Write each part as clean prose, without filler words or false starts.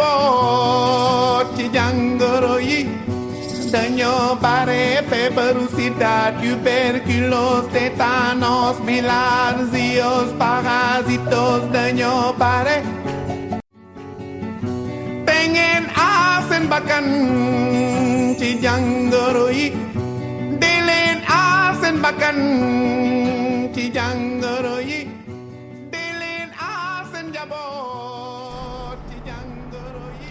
njaboot ci jàngoro yi dañoo bare feebaru sida tuberculose tétanos bilharziose parasitose dañoo bare te ngeen aar seen bakkan ci jàngoro yi di leen aar seen bakkan ci jàngoro yi di leen aar seen njaboot ci jàngoro yi.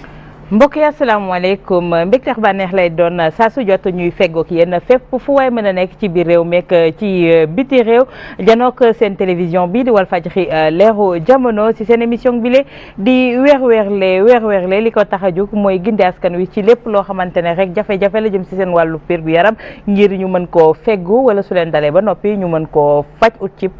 mbokk yi asalaamaaleykum mbégteex bànneex lay doon saa su jot ñuy feggoog yéen fépp fu waay mën a nekk ci biir réew meek ci biti réew janook seen télévision bi di Walfadjri leeru jamono si seen émission bi le di weer li ko tax a jóg mooy gindi askan wi ci lépp loo xamante ne rek jafe-jafe la jëm si seen wàllu wér gu yaram ngir ñu mën koo feggu wala su leen dalee ba noppi ñu mën koo faj ut cib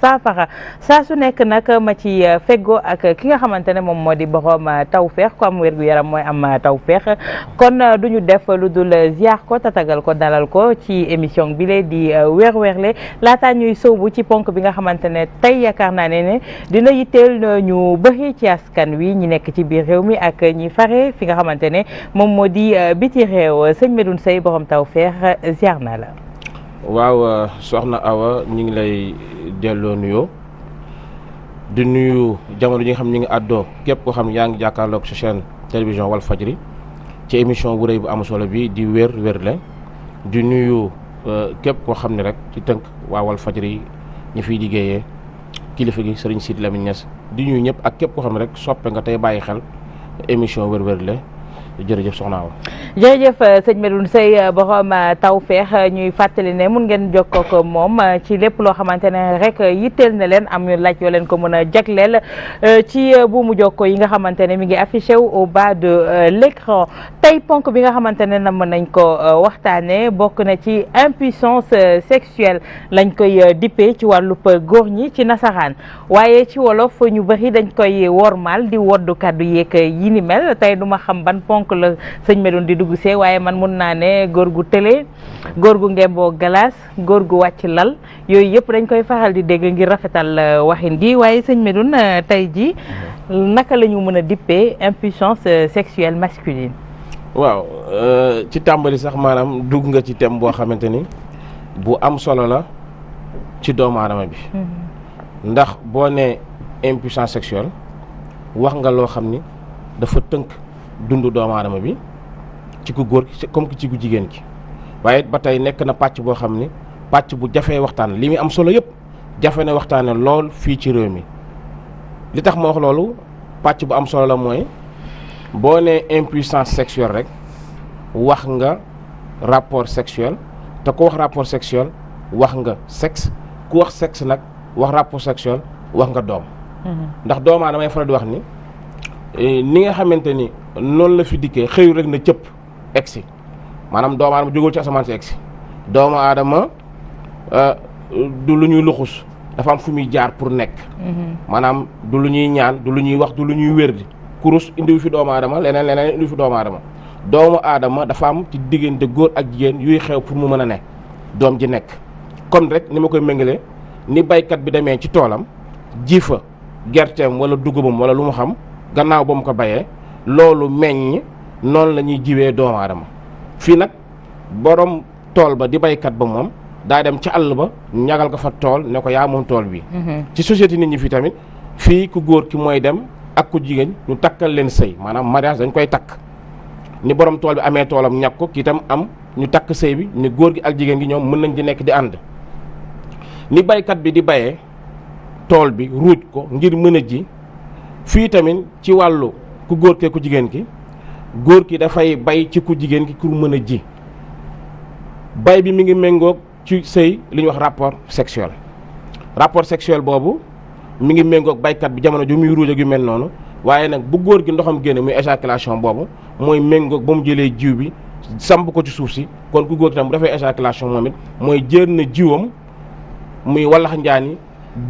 saafara saa su nekk nag ma ci feggoo ak ki nga xamante ne moom moo di borom tawfeex ko am wér gu yaram mooy am tawfeex kon duñu def lu dul ziar ko tatagal ko dalal ko ci émission bi le di weer laataa ñuy sóobu ci ponk bi nga xamante ne tey yaakaar naa ne dina yitteel ñu bëri ci askan wi ñi nekk ci biir réew mi ak ñi fare fi nga xamante ne moom moo di biti réew sëñ Medoune Seye borom tawfeex ziar naa la. waaw soxna Awa ñu ngi lay delloo nuyoo di nuyu jamono ji nga xam ñu ngi àddoo képp koo xam yaa ngi jàkkaarloog sa chaîne télévision Walfadjri ci émission bu rëy bu am solo bi di wér la di nuyu képp koo xam ne rek ci tënk waa Walfadjri ñi fiy liggéeyee kilifa gi Serigne Sidy Lamine Niass di nuyu ñëpp ak képp koo xam ne rek soppe nga tey bàyyi xel émission wér la jërëjëf soxna Awa. jërëjëf sëñ Medoune Seye borom tawfeex ñuy fàttali ne mun ngeen jokkoo ak moom ci lépp loo xamante ne rek yitteel na leen am laaj yoo leen ko mën a jagleel ci buumu jokko yi nga xamante ne mi ngi affiché wu au bas de l'écran tey ponk bi nga xamante ne nam nañ ko waxtaanee bokk na ci impuissance sexuelle lañ koy dippee ci wàllub góor ñi ci nasaraan waaye ci wolof ñu bëri dañ koy wormaal di woddu kaddu yeeg yi ni mel tey duma xam ban ponk la sëñ Medoune di dugg see waaye man mun naa ne góor gu tële góor gu ngemboo galaas góor gu wàcc lal yooyu yëpp dañ koy faral di dégg ngir rafetal waxin gi waaye sëñ Medoune tey ji naka la ñu mën a dippee impuissance sexuelle masculine. waaw ci tàmbali sax maanaam dugg nga ci thème boo xamante ni bu am solo la ci doomu aadama bi ndax boo nee impuissance sexuelle wax nga loo xam ni dafa tënk dundu doomu aadama bi ci ku góor comme ci ku jigéen ki waaye ba tey nekk na pàcc boo xam ni pàcc bu jafee waxtaan li muy am solo yëpp jafe na waxtaane lool fii ci réew mi li tax ma wax loolu pàcc bu am solo la mooy boo nee impuissance sexuelle rek wax nga rapport sexuel te ku wax rapport sexuel wax nga sexe ku wax sexe nag wax rapport sexuel wax nga doom ndax doomu aadama damay faral di wax ni nga xamante ni noonu la fi dikkee xëyu rek na cëpp egsi maanaam doomu aadama jógul ci asamaan si egsi doomu aadama du lu ñuy luxus dafa am fu muy jaar pour nekk maanaam du lu ñuy ñaan du lu ñuy wax du lu ñuy wérdi kurus indiwu fi doomu aadama leneen indiwu fi doomu aadama dafa am ci diggante góor ak jigéen yuy xew pour mu mën a ne doom ji nekk kon rek ni ma koy méngale ni baykat bi demee ci toolam ji fa gerteem wala dugubam wala lu mu xam gannaaw ba mu ko bayee loolu meññ noonu la ñuy jiwee doomu aadama fii nag borom tool ba di baykat ba moom daa dem ci àll ba ñagal ko fa tool ne ko yaa moom tool bi ci société nit ñi fii tamit fii ku góor ki mooy dem ak ku jigéen ñu takkal leen sëy maanaam mariage dañ koy takk ni borom tool bi amee toolam ñàkk ko kii itam am ñu takk sëy bi ni góor gi ak jigéen gi ñoom mën nañ di nekk di ànd ni baykat bi di bayee tool bi ruuj ko ngir mën a ji fii tamit ci wàllu ku góor kee ku jigéen ki góor ki dafay bay ci ku jigéen ki pour mën a ji bay bi mi ngi méngoog ci sëy li ñuy wax rapport sexuel boobu mi ngi méngoog baykat bi jamono ju muy ruuj ak yu mel noonu waaye nag bu góor gi ndoxam génne muy éjaculation boobu mooy méngoog ba mu jëlee jiw bi samp ko ci suuf si kon ku góor ki tam bu dafay éjaculation moom it mooy jël na jiwam muy wallax njaani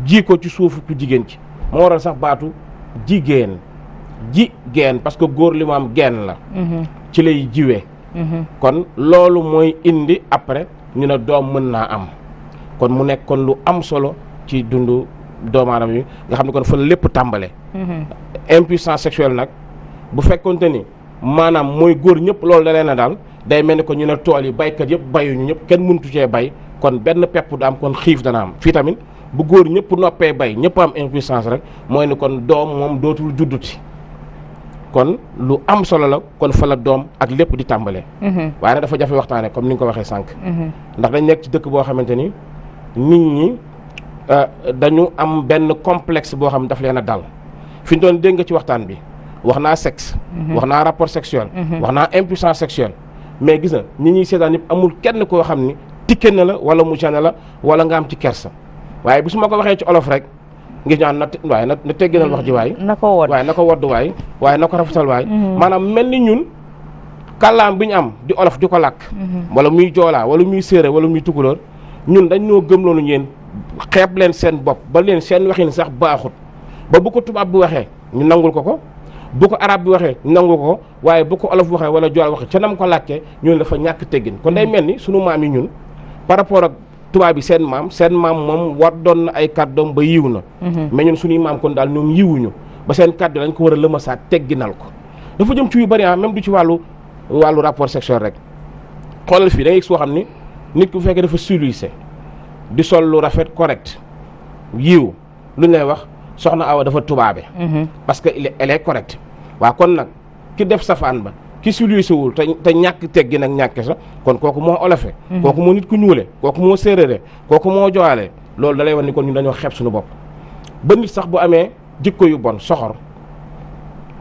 ji ko ci suufu ku jigéen ci moo waral sax baatu jigéen parce que góor li mu am geen la ci lay jiwee kon loolu mooy indi après ñu ne doom mën naa am kon mu nekk kon lu am solo ci dundu doomu aadama yi nga xam ne kon fa lépp tàmbale impuissance sexuelle nag bu fekkonte ni maanaam mooy góor ñëpp loolu da leen a daal day mel ni ko ñu ne tool yi baykat yëpp bayuñu ñëpp kenn mënutu cee bay kon benn pepp du am kon xiif dana am fii tamit bu góor ñëpp noppee bay ñëpp am impuissance rek mooy ni kon doom moom dootul judduti kon lu am solo la kon fa la doom ak lépp di tàmbalee. waaye nag dafa jafe waxtaane comme ni nga ko waxee sànq. ndax dañ nekk ci dëkk boo xamante ni nit ñi dañu am benn complexe boo xam ne daf leen a dal fi ñu doon dégg nga ci waxtaan bi wax naa sexe. wax naa rapport sexuel. wax naa impuissance sexuelle. mais gis na ñi ñuy seetaan ñëpp amul kenn koo xam ni tikke na la wala mu gêné la wala nga am ci kersa waaye bi su ma ko waxee ci olof rek ngir ñaan waaye na tegginal wax ji waay. na ko wodd waaye na ko wodd waay waaye na ko rafetal waay. maanaam mel ni ñun kàllaam bi ñu am di olof di ko làkk. wala muy joolaa wala muy séeréer wala muy tukulóor ñun dañ ñoo gëm loolu ngeen xeeb leen seen bopp ba leen seen waxin sax baaxut ba bu ko tubaab bi waxee ñu nangul ko bu ko arab bi waxee ñu nangul ko waaye bu ko olof waxee wala jool waxee ca nam ko làkkee ñun dafa ñàkk teggin kon day mel ni sunu maam yi ñun par rapport ak tubaab bi seen maam moom war doon na ay kàddoom ba yiw na mais ñun suñuy maam kon daal ñoom yiwuñu ba seen kàddu lañ ko war a lëmasaat tegginal ko dafa jëm ci yu bëri même du ci wàllu rapport sexuel rek xoolal fii da ngay gis koo xam ni nit ku fekkee dafa civilisé di sol lu rafet correct yiw luñ lay wax soxna Awa dafa tubaabe parce que elle est correcte waaw kon nag ki def safaan ba ki civilisé wul te ñàkk teggi nag ñàkke sa kon kooku moo olofe kooku moo nit ku ñuule kooku moo séeréere kooku moo jowaale loolu da lay wax ni kon ñun dañoo xeeb suñu bopp ba nit sax bu amee jikko yu bon soxor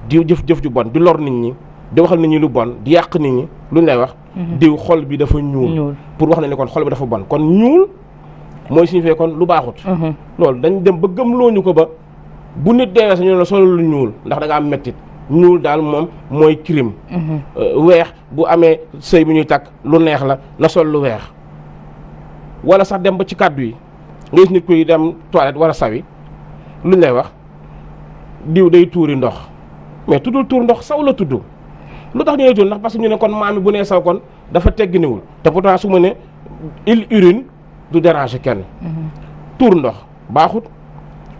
di jëf ju bon di lor nit ñi di waxal nit ñi lu bon di yàq nit ñi luñ lay wax diw xol bi dafa ñuul pour wax na ni kon xol bi dafa bon kon ñuul mooy signifié kon lu baaxut loolu dañ dem ba gëmlooñu ko ba bu nit deewee sa ñu ne la solo lu ñuul ndax da nga am mettit ñuul daal moom mooy crime weex bu amee sëy bu ñuy takk lu neex la na sol lu weex wala sax dem ba ci kàddu yi nga gis nit kuy dem toilette war a sawi luñ lay wax diw day tuuri ndox mais tuddul tuur ndox saw la tudd lu tax ñu ne tuur ndax parce que ñu ne kon maam mi bu nee saw kon dafa tegginiwul te pourtant su ma ne il urine du déranger kenn tuur ndox baaxut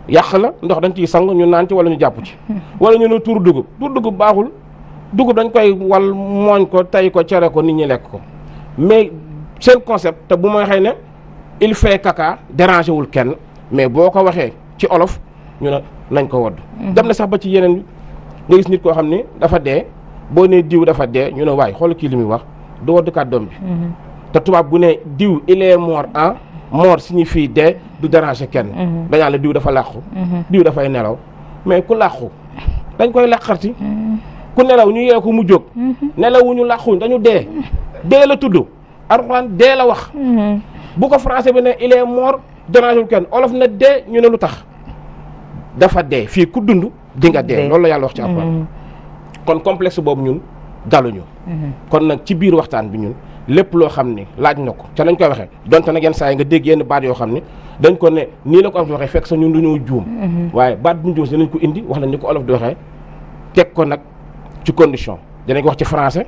yàq la ndox dañ ciy sang ñu naan ci wala ñu jàpp ci wala ñu ne tuur dugub baaxul dugub dañ koy wal mooñ ko tay ko cere ko nit ñi lekk ko mais seen concept te bu ma waxee ne il fait caca déranger wul kenn mais boo ko waxee ci olof ñu ne nañ ko wodd dem na sax ba ci yeneen nga gis nit koo xam ne dafa dee boo nee diw dafa dee ñu ne waay xool kii li muy wax du wodd kàddoom bi te tubaab bu ne diw il est mort mort signifie dee du déranger kenn dañaa la diw dafa làqu diw dafay nelaw mais ku làqu dañ koy làqarti ku nelaw ñu yee ko mu jóg nelawuñu làquñ dañu dee la tudd Alxuraan dee la wax bu ko français bi ne il est mort déranger kenn olof na dee ñu ne lu tax dafa dee fii ku dund di nga dee loolu la yàlla wax ci Alxuraan kon complexe boobu ñun daluñu kon nag ci biir waxtaan bi ñun lépp loo xam ni laaj na ko ca nañ koy waxee donte nag yenn saa yi nga dégg yenn baat yoo xam ni dañ ko ne nii la ko olof di waxee fekk sax ñun dañoo juum waaye baat bu ñu juum si dinañ ko indi wax la ni ko olof di waxee teg ko nag ci condition dinañ ko wax ci français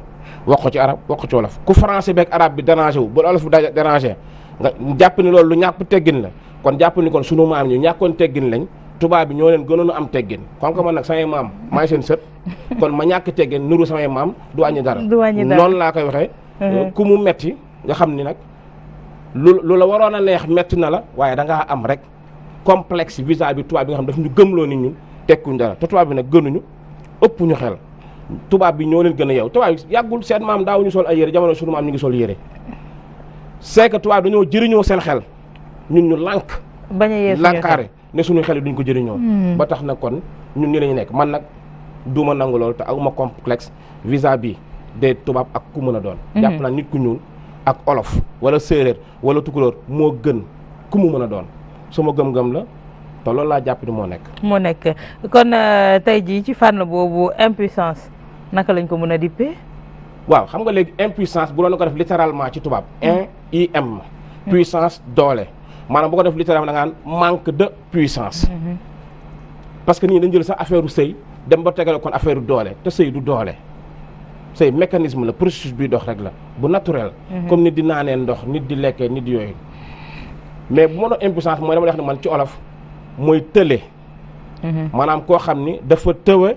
wax ko ci arab wax ko ci wolof ku français beeg arabe bi dérangé wu bu olof bi dérangé nga jàpp ni loolu lu ñàkk teggin la kon jàpp ni kon sunu maam ñu ñàkkoon teggin lañ tubaab bi ñoo leen gënoon a am teggin comme que man nag samay maam maay seen sët kon ma ñàkk teggin nuru samay maam du wàññi dara noonu laa koy waxee ku mu metti nga xam ni nag lu la waroon a neex metti na la waaye da ngaa am rek complexe vis-à-vis tubaab bi nga xam daf ñu gëmloo nit ñun tekkuñ dara te tubaab bi nag gënuñu ëpp ñu xel tubaab bi ñoo leen gën a yow tubaab bi yàggul seen maam daawuñu sol ay yére jamono sunu maam ñu ngi sol yére c'est que tubaab dañoo jëriñoo seen xel ñun ñu lànk lànkaare ne suñu xel yi duñ ko jëriñoo ba tax na kon ñun ñi lañu nekk man nag duma nangu loolu te awma complexe vis-à-vis des tubaab ak ku mën a doon jàpp naa nit ku ñuul ak olof wala séeréer wala tukulóor moo gën ku mu mën a doon sama gëm-gëm la te loolu laa jàpp ni moo nekk kon tey jii ci fànn boobu impuissance naka lañ ko mën a dippee waaw xam nga léegi impuissance bu doon ko def littéralement ci tubaab IM puissance doole maanaam bu ko def littéralement da nga naan manque de puissance parce que nii dañ jël sax affaire u sëy dem ba tegale kon affaire u doole te sëy du doole sëy mécanisme la processus bi dox rek la bu naturel comme nit di naanee ndox nit di lekkee nit yooyu mais bu ma doon impuissance mooy dama wax ne man ci olof mooy tële maanaam koo xam ni dafa tëwe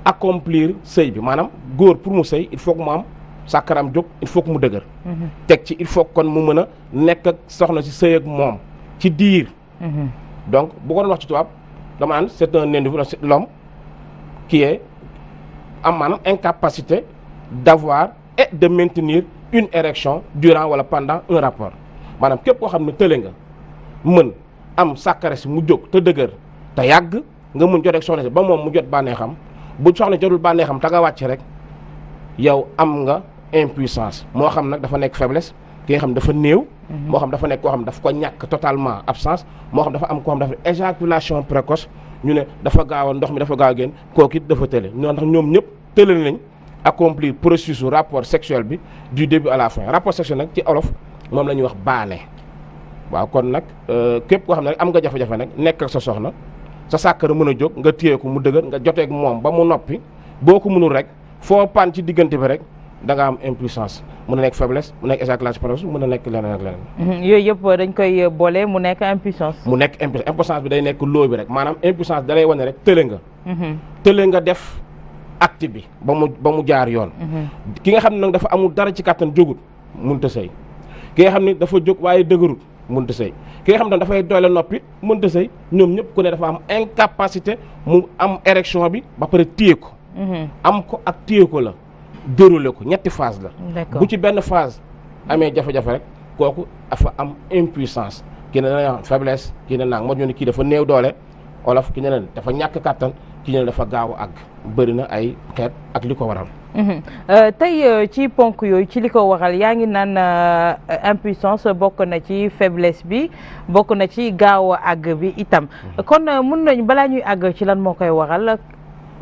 accomplir sëy bi maanaam góor pour mu sëy il faut que mu am sàkkaram jóg il faut que mu dëgër teg ci il faut kon mu mën a nekk ak soxna si sëy ak moom ci diir donc bu ko doon wax ci tubaab dama naan c'est un individu l'homme qui est am maanaam incapacité d'avoir et de maintenir une érection durant wala pendant un rapport maanaam képp koo xam ne tële nga mën am sàkkare si mu jóg te dëgër te yàgg nga mën jot ak soxna si ba moom mu jot bànneexam bu soxna jotul bànneexam te nga wàcc rek yow am nga impuissance moo xam nag dafa nekk faiblesse ki nga xam dafa néew moo xam dafa nekk koo xam daf ko ñàkk totalement absence moo xam dafa am koo xam dafa éjaculation précoce ñu ne dafa gaaw a ndox mi dafa gaaw a génn kooku it dafa tële ñoo tax ñoom ñëpp tële nañ accomplir processus rapport sexuel bi du début à la fin rapport sexuel nag ci olof moom la ñuy wax baane waaw kon nag képp koo xam ne rek am nga jafe-jafe nag nekk ak sa soxna sa sàkkara mën a jóg nga téye ko mu dëgër nga joteeg moom ba mu noppi boo ko mënul rek foo pan ci diggante bi rek da nga am impuissance mën na nekk faiblesse mu nekk éjaculation précoce mën na nekk leneen ak leneen. yooyu yëpp dañ koy boole mu nekk impuissance. mu nekk impuissance bi day nekk loo bi rek maanaam impuissance da lay wane rek tële nga. tële nga def acte bi ba mu jaar yoon. ki nga xam ne nag dafa amul dara ci kàttan jógut mënut a sëy ki nga xam ne dafa jóg waaye dëgërut mënut a sëy ki nga xam ne dafay doyle noppi mënut a sëy ñoom ñëpp ku ne dafa am incapacité mu am érection bi ba pare téye ko. am ko ak téye ko la. déroulé ko ñetti phase la bu ci benn phase amee jafe-jafe rek kooku dafa am impuissance kii ne dana am faiblesse kii ne naang moo ñu ne kii dafa néew doole olof ki ne leen dafa ñàkk kàttan kii ne dafa gaaw a àgg bëri na ay xeet ak li ko waral tey ci ponk yooyu ci li ko waral yaa ngi naan impuissance bokk na ci faiblesse bi bokk na ci gaaw a àgg bi itam kon mun nañu balaa ñuy àgg ci lan moo koy waral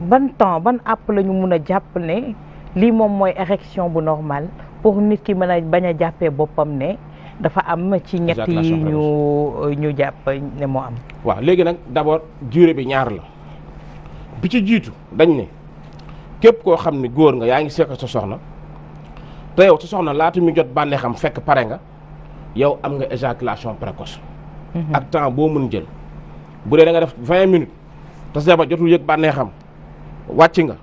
ban temps ban àpp la ñu mun a jàpp ne lii moom mooy érection bu normal pour nit ki mën a bañ a jàppee boppam ne dafa am ci ñett yi ñu jàpp ne moo am. waaw léegi nag d'abord durée bi ñaar la bi ci jiitu dañ ne képp koo xam ne góor nga yaa ngi seq sa soxna te yow sa soxna laata mu jot bànneexam fekk pare nga yow am nga éjaculation précoce. ak temps boo mën jël bu dee da nga def 20 minutes te sa jabar jotul yëg bànneexam wàcc nga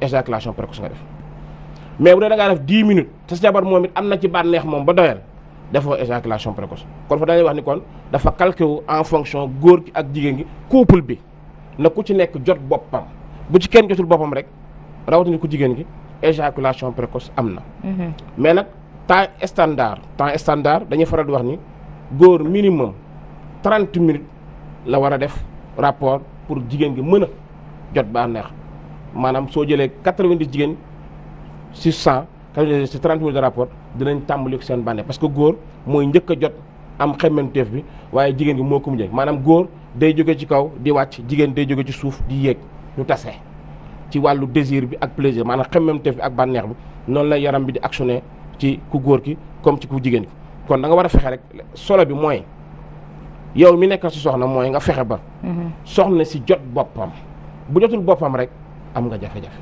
éjaculation précoce nga def. mais bu dee da ngaa def 10 minutes te sa jabar moom it am na ci bànneex moom ba doyal defoo éjaculation précoce kon fa dañuy wax ni kon dafa calqué wu en fonction góor gi ak jigéen gi couple bi na ku ci nekk jot boppam bu ci kenn jotul boppam rek rawatina ku jigéen gi éjaculation précoce am na. mais nag temps standard dañuy faral di wax ni góor minimum 30 minutes la war a def rapport pour jigéen gi mën a jot bànneex maanaam soo jëlee 90 jigéen. 600 ci 30 minutes de rapport dinañ tàmbali ko seen bànneex parce que góor mooy njëkk a jot am xemmenteef bi waaye jigéen gi moo ko mujjee maanaam góor day jóge ci kaw di wàcc jigéen day jóge ci suuf di yéeg ñu tase ci wàllu désir bi ak plaisir maanaam xemmenteef bi ak bànneex bi noonu la yaram bi di actionné ci ku góor ki comme ci ku jigéen ki kon da nga war a fexe rek solo bi mooy yow mi nekk si soxna mooy nga fexe ba soxna si jot boppam bu jotul boppam rek am nga jafe-jafe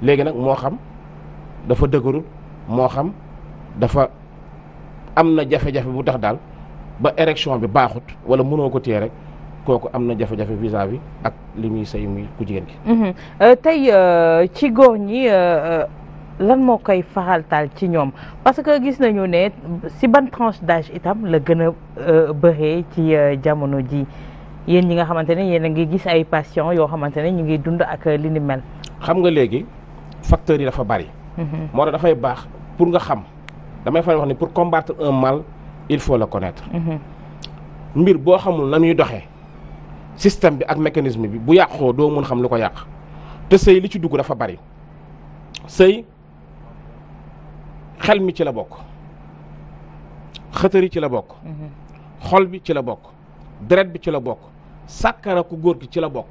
léegi nag moo xam dafa dëgërul moo xam dafa am na jafe-jafe bu tax daal ba érection bi baaxut wala mënoo ko téye rek kooku am na jafe-jafe vis-à-vis ak li muy sëy muy ku jigéen ki. tey ci góor ñi lan moo koy faral taal ci ñoom parce que gis nañu ne si ban tranche d'âge itam la gën a bëree ci jamono ji yéen ñi nga xamante ne yéen a ngi gis ay patients yoo xamante ne ñu ngi dund ak li ni mel. xam nga léegi facteurs yi dafa bari. moo tax dafay baax pour nga xam damay faral wax ni pour combattre un mal il faut le connaître. mbir boo xamul na muy doxee système bi ak mécanisme bi bu yàqoo doo mun xam lu ko yàq te sëy li ci dugg dafa bari sëy xel mi ci la bokk xëtëri ci la bokk xol bi ci la bokk deret bi ci la bokk sàkkara ku góor gi ci la bokk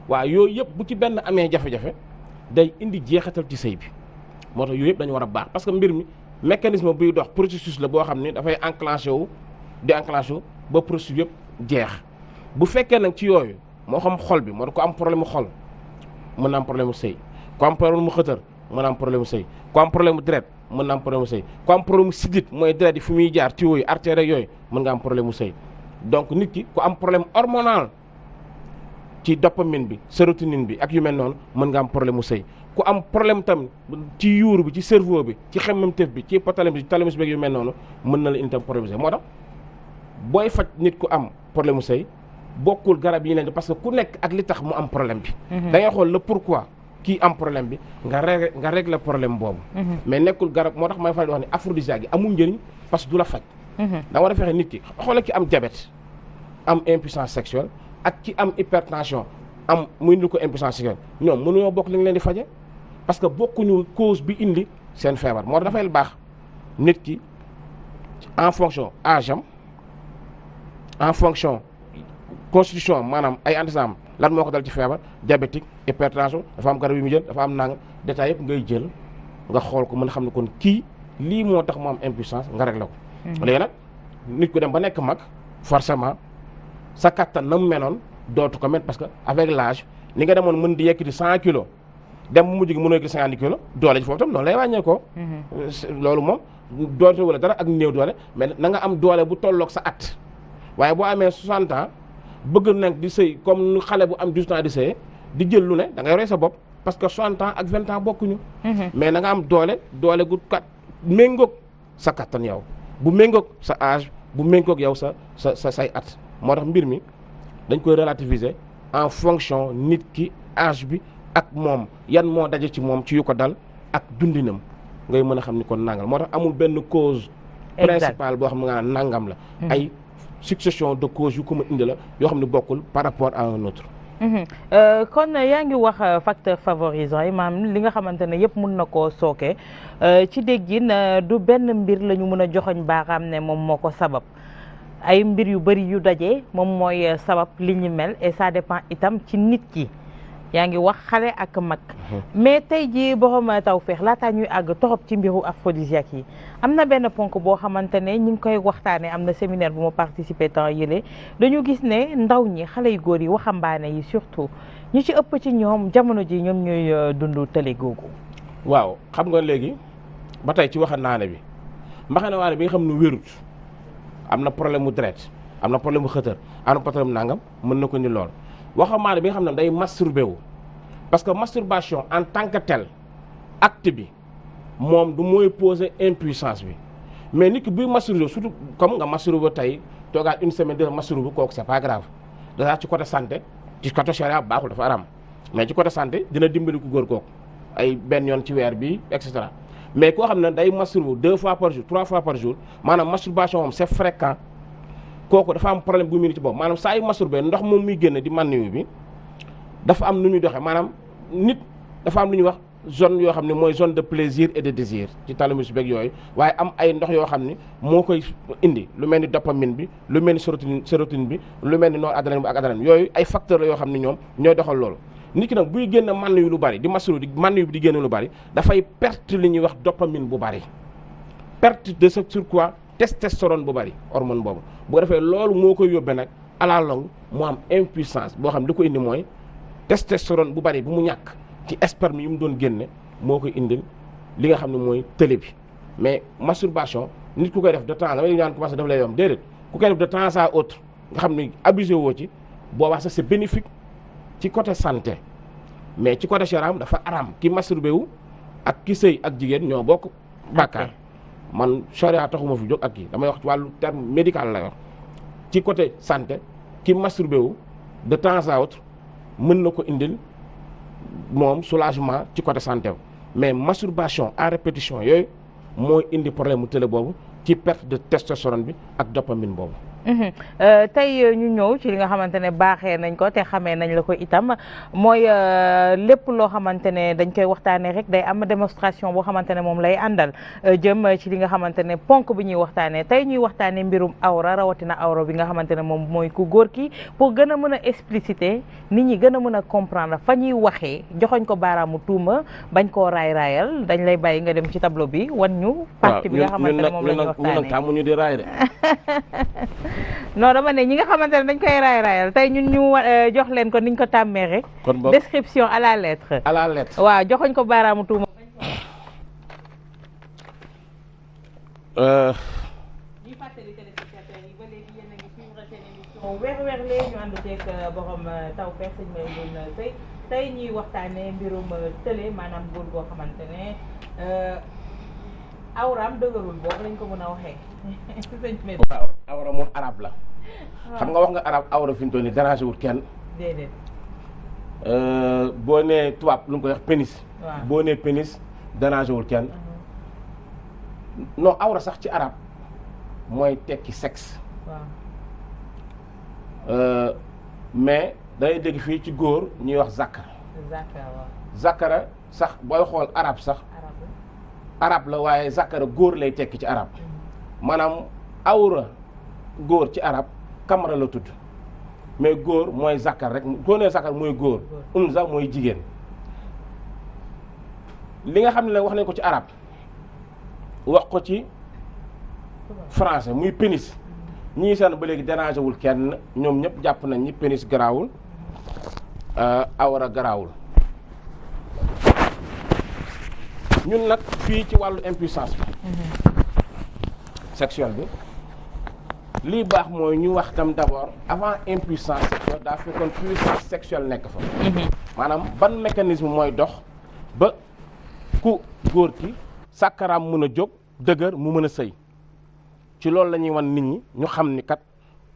waaw yooyu yëpp bu ci benn amee jafe-jafe day indi jeexatal ci sëy bi moo tax yooyu yëpp dañu war a baax parce que mbir mi mécanisme buy dox processus la boo xam ni dafay enclenché wu di enclenché wu ba processus yëpp jeex bu fekkee nag ci yooyu moo xam xol bi moo tax ko am problème mu xol mën na am problème mu sëy ku am problème mu xëtër mën na am problème mu sëy ku am problème mu deret mën na am problème mu sëy ku am problème mu sidit mooy deret yi fu muy jaar tuyaux yi artères yooyu mën nga am problème mu sëy donc nit ki ku am problème hormonal ci dopamine bi sérotonine bi ak yu mel noonu mën nga am problème mu sëy ku am problème tam ci yuur bi ci cerveau bi ci xemmemteef bi ci hypothalamus bi ci thalamus bi yu mel noonu mën na la indi tam problème mu sëy moo tax booy faj nit ku am problème mu sëy bokkul garab yi leen parce que ku nekk ak li tax mu am problème bi da ngay xool le pourquoi kii am problème bi nga régler problème boobu mais nekkul garab moo tax may faral di wax ne aphrodisiaque yi amul njëriñ parce que du la faj da war a fexe nit ki xoolal ki am diabète am impuissance sexuelle ak ki am hypertension am muy indi ko impuissance sexuelle ñoom mënuñoo bokk li nga leen di faje parce que bokkuñu cause bi indi seen feebar moo tax dafay baax nit ki en fonction âge am en fonction constitution maanaam ay antécédents lan moo ko dal ci feebar diabétique hypertension dafa am garab yu mu jël dafa am nang détail yëpp ngay jël nga xool ko mën a xam ne kon kii lii moo tax mu am impuissance nga réglé ko léegi nag nit ku dem ba nekk mag forcément sa kattan na mu menoon dootu ko met parce que avec l'âge ni nga demoon mën di yekkiti 100 kilos dem bu mujj gi mënoo yekkiti 50 kilos doole ji foofu tam noonu lay wàññee ko loolu moom doole wala dara ak néew doole mais na nga am doole bu tolloog sa at waaye boo amee 60 ans bëgg nag di sëy comme nu xale bu am 18 ans di sëy di jël lu ne da ngay roy sa bopp parce que 60 ans ak 20 ans bokkuñu mais na nga am doole gu kat méngoog sa kattan yow bu méngoog sa âge bu méngoog yow sa say at moo tax mbir mi dañ koy relativiser en fonction nit ki âge bi ak moom yan moo daje ci moom ci yu ko dal ak dundinam ngay mën a xam ni kon nangam moo tax amul benn cause principale boo xam ne nga nangam la ay succession de causes yu ko ma indi la yoo xam ne bokkul par rapport à un autre kon yaa ngi wax facteur favorisant yi maanaam li nga xamante ne yëpp mun na koo sooke ci déggin du benn mbir la ñu mën a joxoñ baaraam ne moom moo ko sabab ay mbir yu bëri yu daje moom mooy sabab li ñu mel et ça dépend itam ci nit ki yaa ngi wax xale ak mag mais tey jii borom Tawfekh laataa ñuy àgg torop ci mbiru aphrodisiaque yi am na benn ponk boo xamante ne ñu ngi koy waxtaanee am na séminaire bu ma participé temps yële dañu gis ne ndaw ñi xale yu góor yi waxambaane yi surtout ñu ci ëpp ci ñoom jamono ji ñoom ñooy dund tële googu. waaw xam nga léegi ba tey ci waxambaane bi mbaxanawaane bi nga xam ne wérut am na problème mu deret am na problème mu xëtër am na problème nangam mën na ko ni lool waxambaane bi nga xam ne day masturbé wu parce que masturbation en tant que tel acte bi moom du mooy poser impuissance bi mais nit ki buy masturbé surtout comme nga masturbé tey toogaat une semaine de masturbé kooku c'est pas grave déjà ci côté santé ci côté charia baaxul dafa aram mais ci côté santé dina dimbali ku góor kooku ay benn yoon ci weer bi et cetera mais koo xam ne day masturbé 2 fois par jour 3 fois par jour maanaam masturbation moom c'est fréquent kooku dafa am problème bu mu ci boobu maanaam saa yu masturbé ndox moom muy génne di manniwu bi dafa am nu muy doxee maanaam nit dafa am lu ñuy wax zone yoo xam ne mooy zone de plaisir et de désir ci thalamus beeg yooyu waaye am ay ndox yoo xam ne moo koy indi lu mel ni dopamine bi lu mel ni sérotonine bi lu mel ni noradrénaline bi ak adrénaline yooyu ay facteurs la yoo xam ne ñoom ñooy doxal loolu nit ki nag buy génn manniwu lu bari di masturbé di manniwu bi di génn lu bari dafay perte li ñuy wax dopamine bu bari perte de ce sur quoi testostérone bu bari hormone boobu bu ko defee loolu moo koy yóbbee nag à la longue mu am impuissance boo xam ne li ko indi mooy testostérone bu bari bu mu ñàkk ci sperme yi mu doon génne moo koy indil li nga xam ne mooy télé bi mais masturbation nit ku koy def de temps damay ñaan commencé daf lay yomb déedéet ku koy def de temps à autre nga xam ne abusé woo ci boobaa sax c'est bénéfique ci côté santé mais ci côté charam dafa aram ki masturbé wu ak ki sëy ak jigéen ñoo bokk bàkkaar man charia taxuma fi jóg ak kii damay wax ci wàllu terme médical la wax ci côté santé ki masturbé wu de temps à autre mën na ko indil moom soulagement ci côté santé mais masturbation à répétition yooyu mooy indi problème mu télé boobu ci perte de testostérone bi ak dopamine boobu. tey ñu ñëw ci li nga xamante ne baaxee nañ ko te xamee nañ la ko itam mooy lépp loo xamante ne dañ koy waxtaanee rek day am démonstration boo xamante ne moom lay àndal jëm ci li nga xamante ne ponk bi ñuy waxtaanee tey ñuy waxtaanee mbirum awra rawatina awra bi nga xamante ne moom mooy ku góor ki pour gën a mën a expliciter nit ñi gën a mën a comprendre fa ñuy waxee joxoñ ko baaraamu tuuma bañ koo raay-raayal dañ lay bàyyi nga dem ci tableau bi wan ñu partie bi nga xamante ne moom la ñuy waxtaanee waaw ñu di raay de. non dama ne ñi nga xamante ne dañ koy raay-raayal tey ñun ñu jox leen ko niñ ko tàmmee rek. kon boog description à la lettre. à la lettre waaw joxoñ ko baaraamu tuuma. ñuy fàttali téléspectateurs yi ba léegi yéen a ngi suivre seen émission weer weer lee ñu ànd ceeg borom Tawfekh sëñ Mbaye Ngoné Seye tey ñuy waxtaanee mbirum tële maanaam góor goo xamante ne awraam dëgërul boobu lañ ko mën a waxee. waaw awra moom arab la. xam nga wax nga arab awra fi mu toll nii dérangé wul kenn. déedéet. boo nee tubaab lu mu koy wax pénis. waaw boo nee pénis dérangé wul kenn. non awra sax ci arab mooy tekki sexe. waaw. mais day dégg fii ci góor ñuy wax zakara. zakara sax booy xool arab sax. arab la waaye zakara góor lay tekki ci arab. maanaam awra góor ci arab kamara la tudd mais góor mooy zakar rek boo nee zakar mooy góor. unza mooy jigéen. li nga xam ne nag wax nañ ko ci arab wax ko ci français muy pénis ñii seen ba léegi dérangé wul kenn ñoom ñëpp jàpp nañ ñi pénis garaawul awra garaawul. ñun nag fii ci wàllu impuissance bi sexuelle bi lii baax mooy ñu wax tam d'abord avant impuissance sexuelle daa fekkoon puissance sexuelle nekk fa. maanaam ban mécanisme mooy dox ba ku góor ki sàkkaraam mën a jóg dëgër mu mën a sëy ci loolu la ñuy wan nit ñi ñu xam ni kat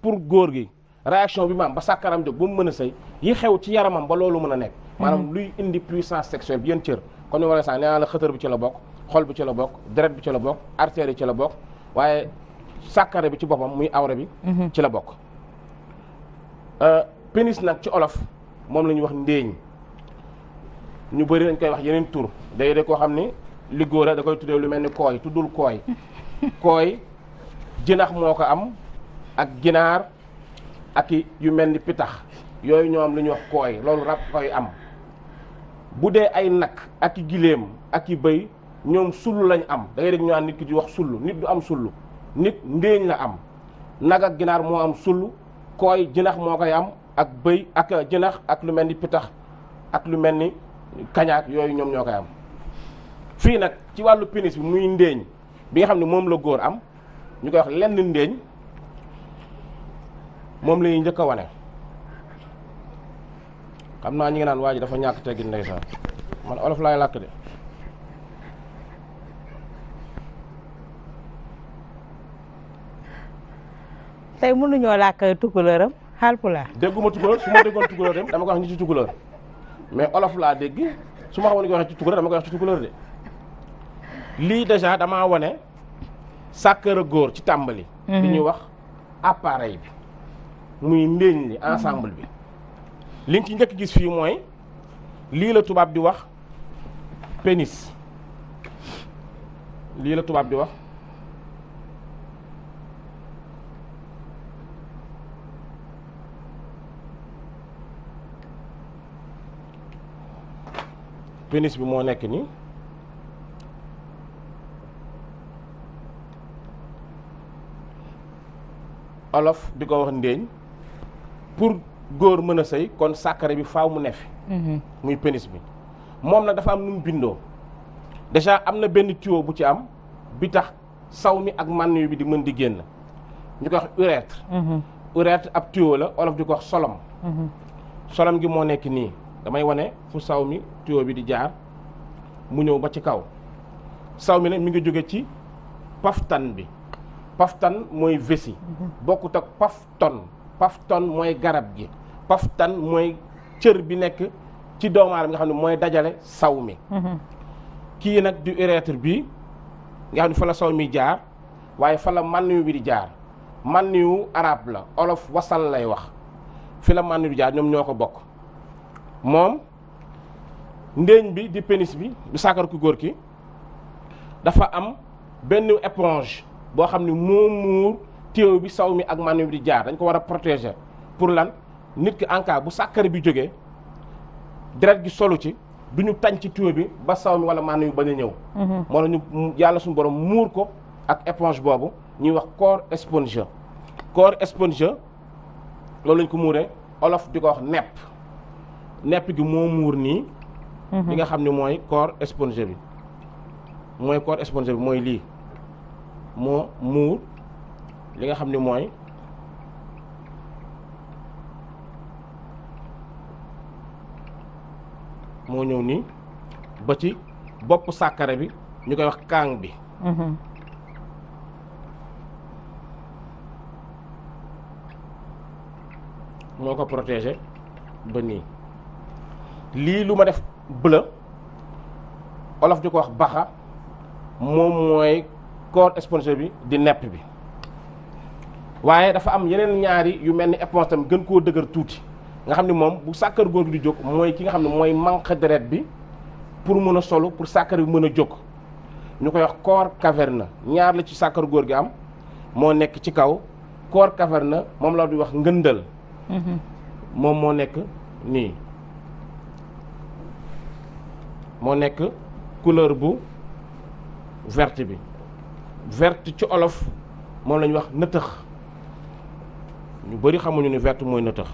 pour góor gi réaction bi maam ba sàkkaraam jóg ba mu mën a sëy yi xew ci yaramam ba loolu mën a nekk. maanaam luy indi puissance sexuelle bi yéen cër kon ni ma la sax nee naa la xëtër bi ci la bokk xol bi ci la bokk deret bi ci la bokk artère yi ci la bokk waaye sàkkare bi ci boppam muy awra bi ci la bokk. pénis nag ci olof moom la ñuy wax ndéeñ ñu bëri dañ koy wax yeneen tur day de koo xam ni li góor a da koy tuddee lu mel ni kooy tuddul kooy kooy jinax moo ko am ak ginaar ak yu mel ni pitax yooyu ñoo am lu ñuy wax kooy loolu rab koy am. bu dee ay nag ak i giléem ak i bëy ñoom sullu lañ am da ngay dégg ñu naan nit ki di wax sullu nit du am sullu nit ndéeñ la am nag ak ginaar moo am sullu kooy jinax moo koy am ak bëy ak jinax ak lu mel ni pitax ak lu mel ni kañaak yooyu ñoom ñoo koy am. fii nag ci wàllu pénis bi muy ndéeñ bi nga xam ne moom la góor am ñu koy wax lenn ndéeñ moom la ñuy njëkk a wane. xam naa ñi ngi naan waa ji dafa ñàkk teggin ndeysaan man olof laay làkk de. tey mënuñoo làkk tukulóoram Haalpulaar. dégguma tukulóor su ma déggoon tukulóor dem dama ko wax ñi ci tukulóor mais olof laa dégg su ma xamoon ni ko waxee ci tukulóor dama koy wax ci tukulóor de. lii déjà damaa wane sàkkara góor ci tàmbali. li ñuy wax appareil bi muy ndéeñ li ensemble bi. li nga ci njëkk gis fii mooy lii la tubaab di wax pénis lii la tubaab di wax pénis bi moo nekk nii olof di ko wax ndéeñ pour góor mën a sëy kon sàkkare bi faaw mu nefi muy pénis bi moom nag dafa am nu mu bindoo déjà am na benn tuyau bu ci am bi tax saw mi ak mànn bi di mën di génn ñu ko wax urètre urètre ab tuyau la olof di ko wax solom solom gi moo nekk nii damay wane fu saw mi tuyau bi di jaar mu ñëw ba ci kaw saw mi nag mi ngi jóge ci paftan bi paftan mooy vessie bokkut ak pafton mooy garab gi paftan mooy cër bi nekk ci doomu aadama nga xam ne mooy dajale saw mi kii nag du urètre bi nga xam ne fa la saw mi jaar waaye fa la mànniwu bi di jaar mànniwu arab la olof wasal lay wax fi la mànniwu bi jaar ñoom ñoo ko bokk moom ndéeñ bi di pénis bi du sàkkar ku góor ki dafa am benn éponge boo xam ne moo muur téew bi saw mi ak mànniwu bi di jaar dañ ko war a protéger pour lan nit ki en cas bu sàkkare bi jógee deret gi solu ci du ñu tañ ci tuyau bi ba saw mi wala mànniwu bi bañ a ñëw moo la ñu yàlla suñu borom muur ko ak éponge boobu ñuy wax corps spongieux corps spongieux loolu lañ ko muuree olof di ko wax nepp gi moo muur nii li nga xam ne mooy corps spongieux bi mooy corps spongieux bi mooy lii moo muur li nga xam ne mooy moo ñëw nii ba ci bopp sàkkare bi ñu koy wax kaang bi. moo ko protégé ba nii lii lu ma def bleu olof di ko wax baxa moom mooy corps spongieux bi di nepp bi waaye dafa am yeneen ñaari yu mel ni éponge tam gën koo dëgër tuuti nga xam ne moom bu sàkkar góor gi di jóg mooy ki nga xam ne mooy manque deret bi pour mën a solu pour sàkkar bi mën a jóg ñu koy wax corps caverneux ñaar la ci sàkkar góor gi am moo nekk ci kaw corps caverneux moom la di wax ngëndal moom moo nekk nii moo nekk couleur bu verte bi verte ci olof moom la ñuy wax nëtëx ñu bari xamuñu ni verte mooy nëtëx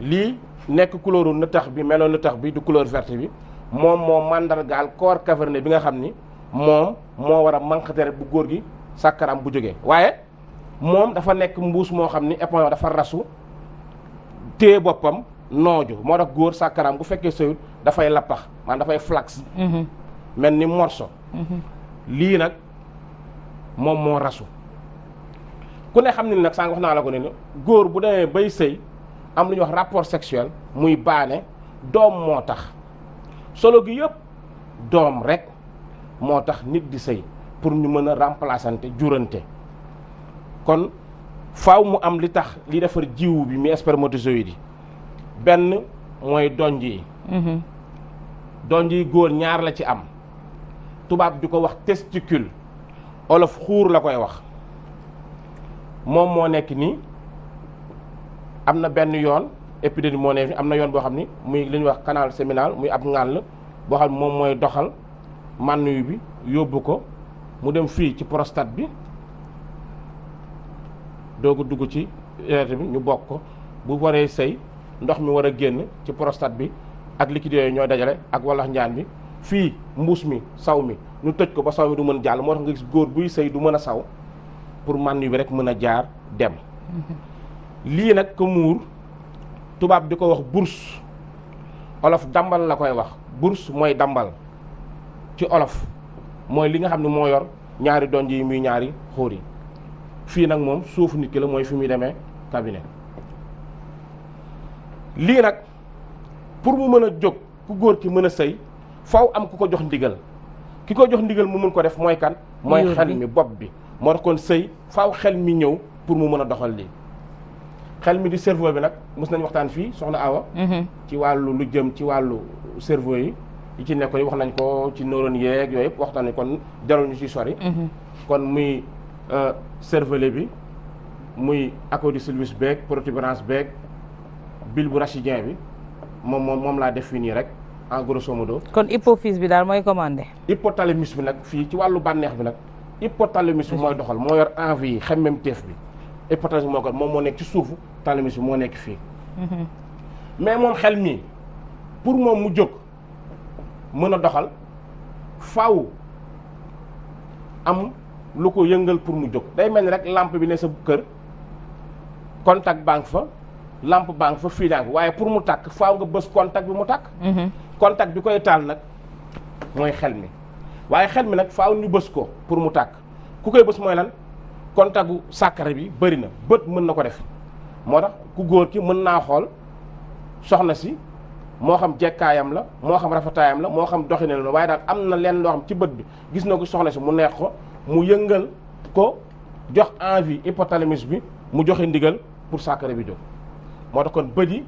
lii nekk couleuru nëtëx bi meloo nëtëx bi du couleur verte bi moom moo màndargaal corps caverneux bi nga xam ni moom moo war a manque deret bu góor gi sàkkaram bu jógee waaye moom dafa nekk mbuus moo xam ni éponge dafa rasu téye boppam nooju moo tax góor sàkkaram bu fekkee sëyut dafay lappax maanaam dafay flax mel ni morceau lii nag moom moo rasu ku ne xam ne nag sànq wax naa la ko ne góor bu demee bay sëy am lu ñuy wax rapport sexuel muy baane doom moo tax solo gi yëpp doom rek moo tax nit di sëy pour ñu mën a remplaçante jurante kon faaw mu am li tax li defar jiwu bi mi spermatozoïde yi benn mooy donj yi donj yi góor ñaar la ci am tubaab di ko wax testicule olof xuur la koy wax moom moo nekk nii am na benn yoon épididyme moo nekk am na yoon boo xam ni muy li ñuy wax canal séminal muy ab ngàll boo xam ne moom mooy doxal mànnuyu bi yóbbu ko mu dem fii ci prostate bi doogu dugg ci urètre bi ñu bokk ko bu waree sëy ndox mi war a génn ci prostate bi ak liquide yooyu ñooy dajale ak wallax njaan bi fii mbuus mi saw mi ñu tëj ko ba saw mi du mën jàll moo tax nga gis góor buy sëy du mën a saw pour mànnuyu bi rek mën a jaar dem lii nag ko muur tubaab di ko wax bourse olof dambal la koy wax bourse mooy dambal ci olof mooy li nga xam ne moo yor ñaari donj yi muy ñaari xóor yi fii nag moom suufu nit ki la mooy fi muy demee cabinet lii nag pour mu mën a jóg ku góor ki mën a sëy faw am ku ko jox ndigal ki ko jox ndigal mu mën ko def mooy kan mooy xel mi bopp bi moo tax kon sëy faw xel mi ñëw pour mu mën a doxal lii xel mi di cerveau bi nag mos nañ waxtaan fii soxna Awa ci wàllu lu jëm ci wàllu cerveau yi ci nekkoon wax nañ ko ci neurones yeeg yooyu yëpp waxtaan nañ kon jarul ñu ci sori kon muy cervelet bi muy acodicile beeg protubérance beeg bulbe rachidien bi moom laa def fii nii rek en grosso modo. kon hypophyse bi daal mooy commandé. hypothalamus bi nag fii ci wàllu bànneex bi nag hypothalamus bi mooy doxal moo yor envie yi xemmemteef bi hypothalamus moo ko moom moo nekk ci suufu thalamus bi moo nekk fii mais moom xel mii pour moom mu jóg mën a doxal faaw am lu ko yëngal pour mu jóg day mel ni rek lampe bi ne sa kër contact banque fa lampe banque fa fii daanaka waaye pour mu tàkk faaw nga bës contact bi mu tàkk contact bi koy taal nag mooy xel mi waaye xel mi nag faaw ñu bës ko pour mu tàkk ku koy bës mooy lan contact gu sàkkare bi bëri na bët mën na ko def moo tax ku góor ki mën naa xool soxna si moo xam jekkaayam la moo xam rafetaayam la moo xam doxinam la waaye daal am na leen loo xam ci bët bi gis na ko soxna si mu neex ko mu yëngal ko jox envie hypothalamus bi mu joxe ndigal pour sàkkare bi jóg moo tax kon bët yi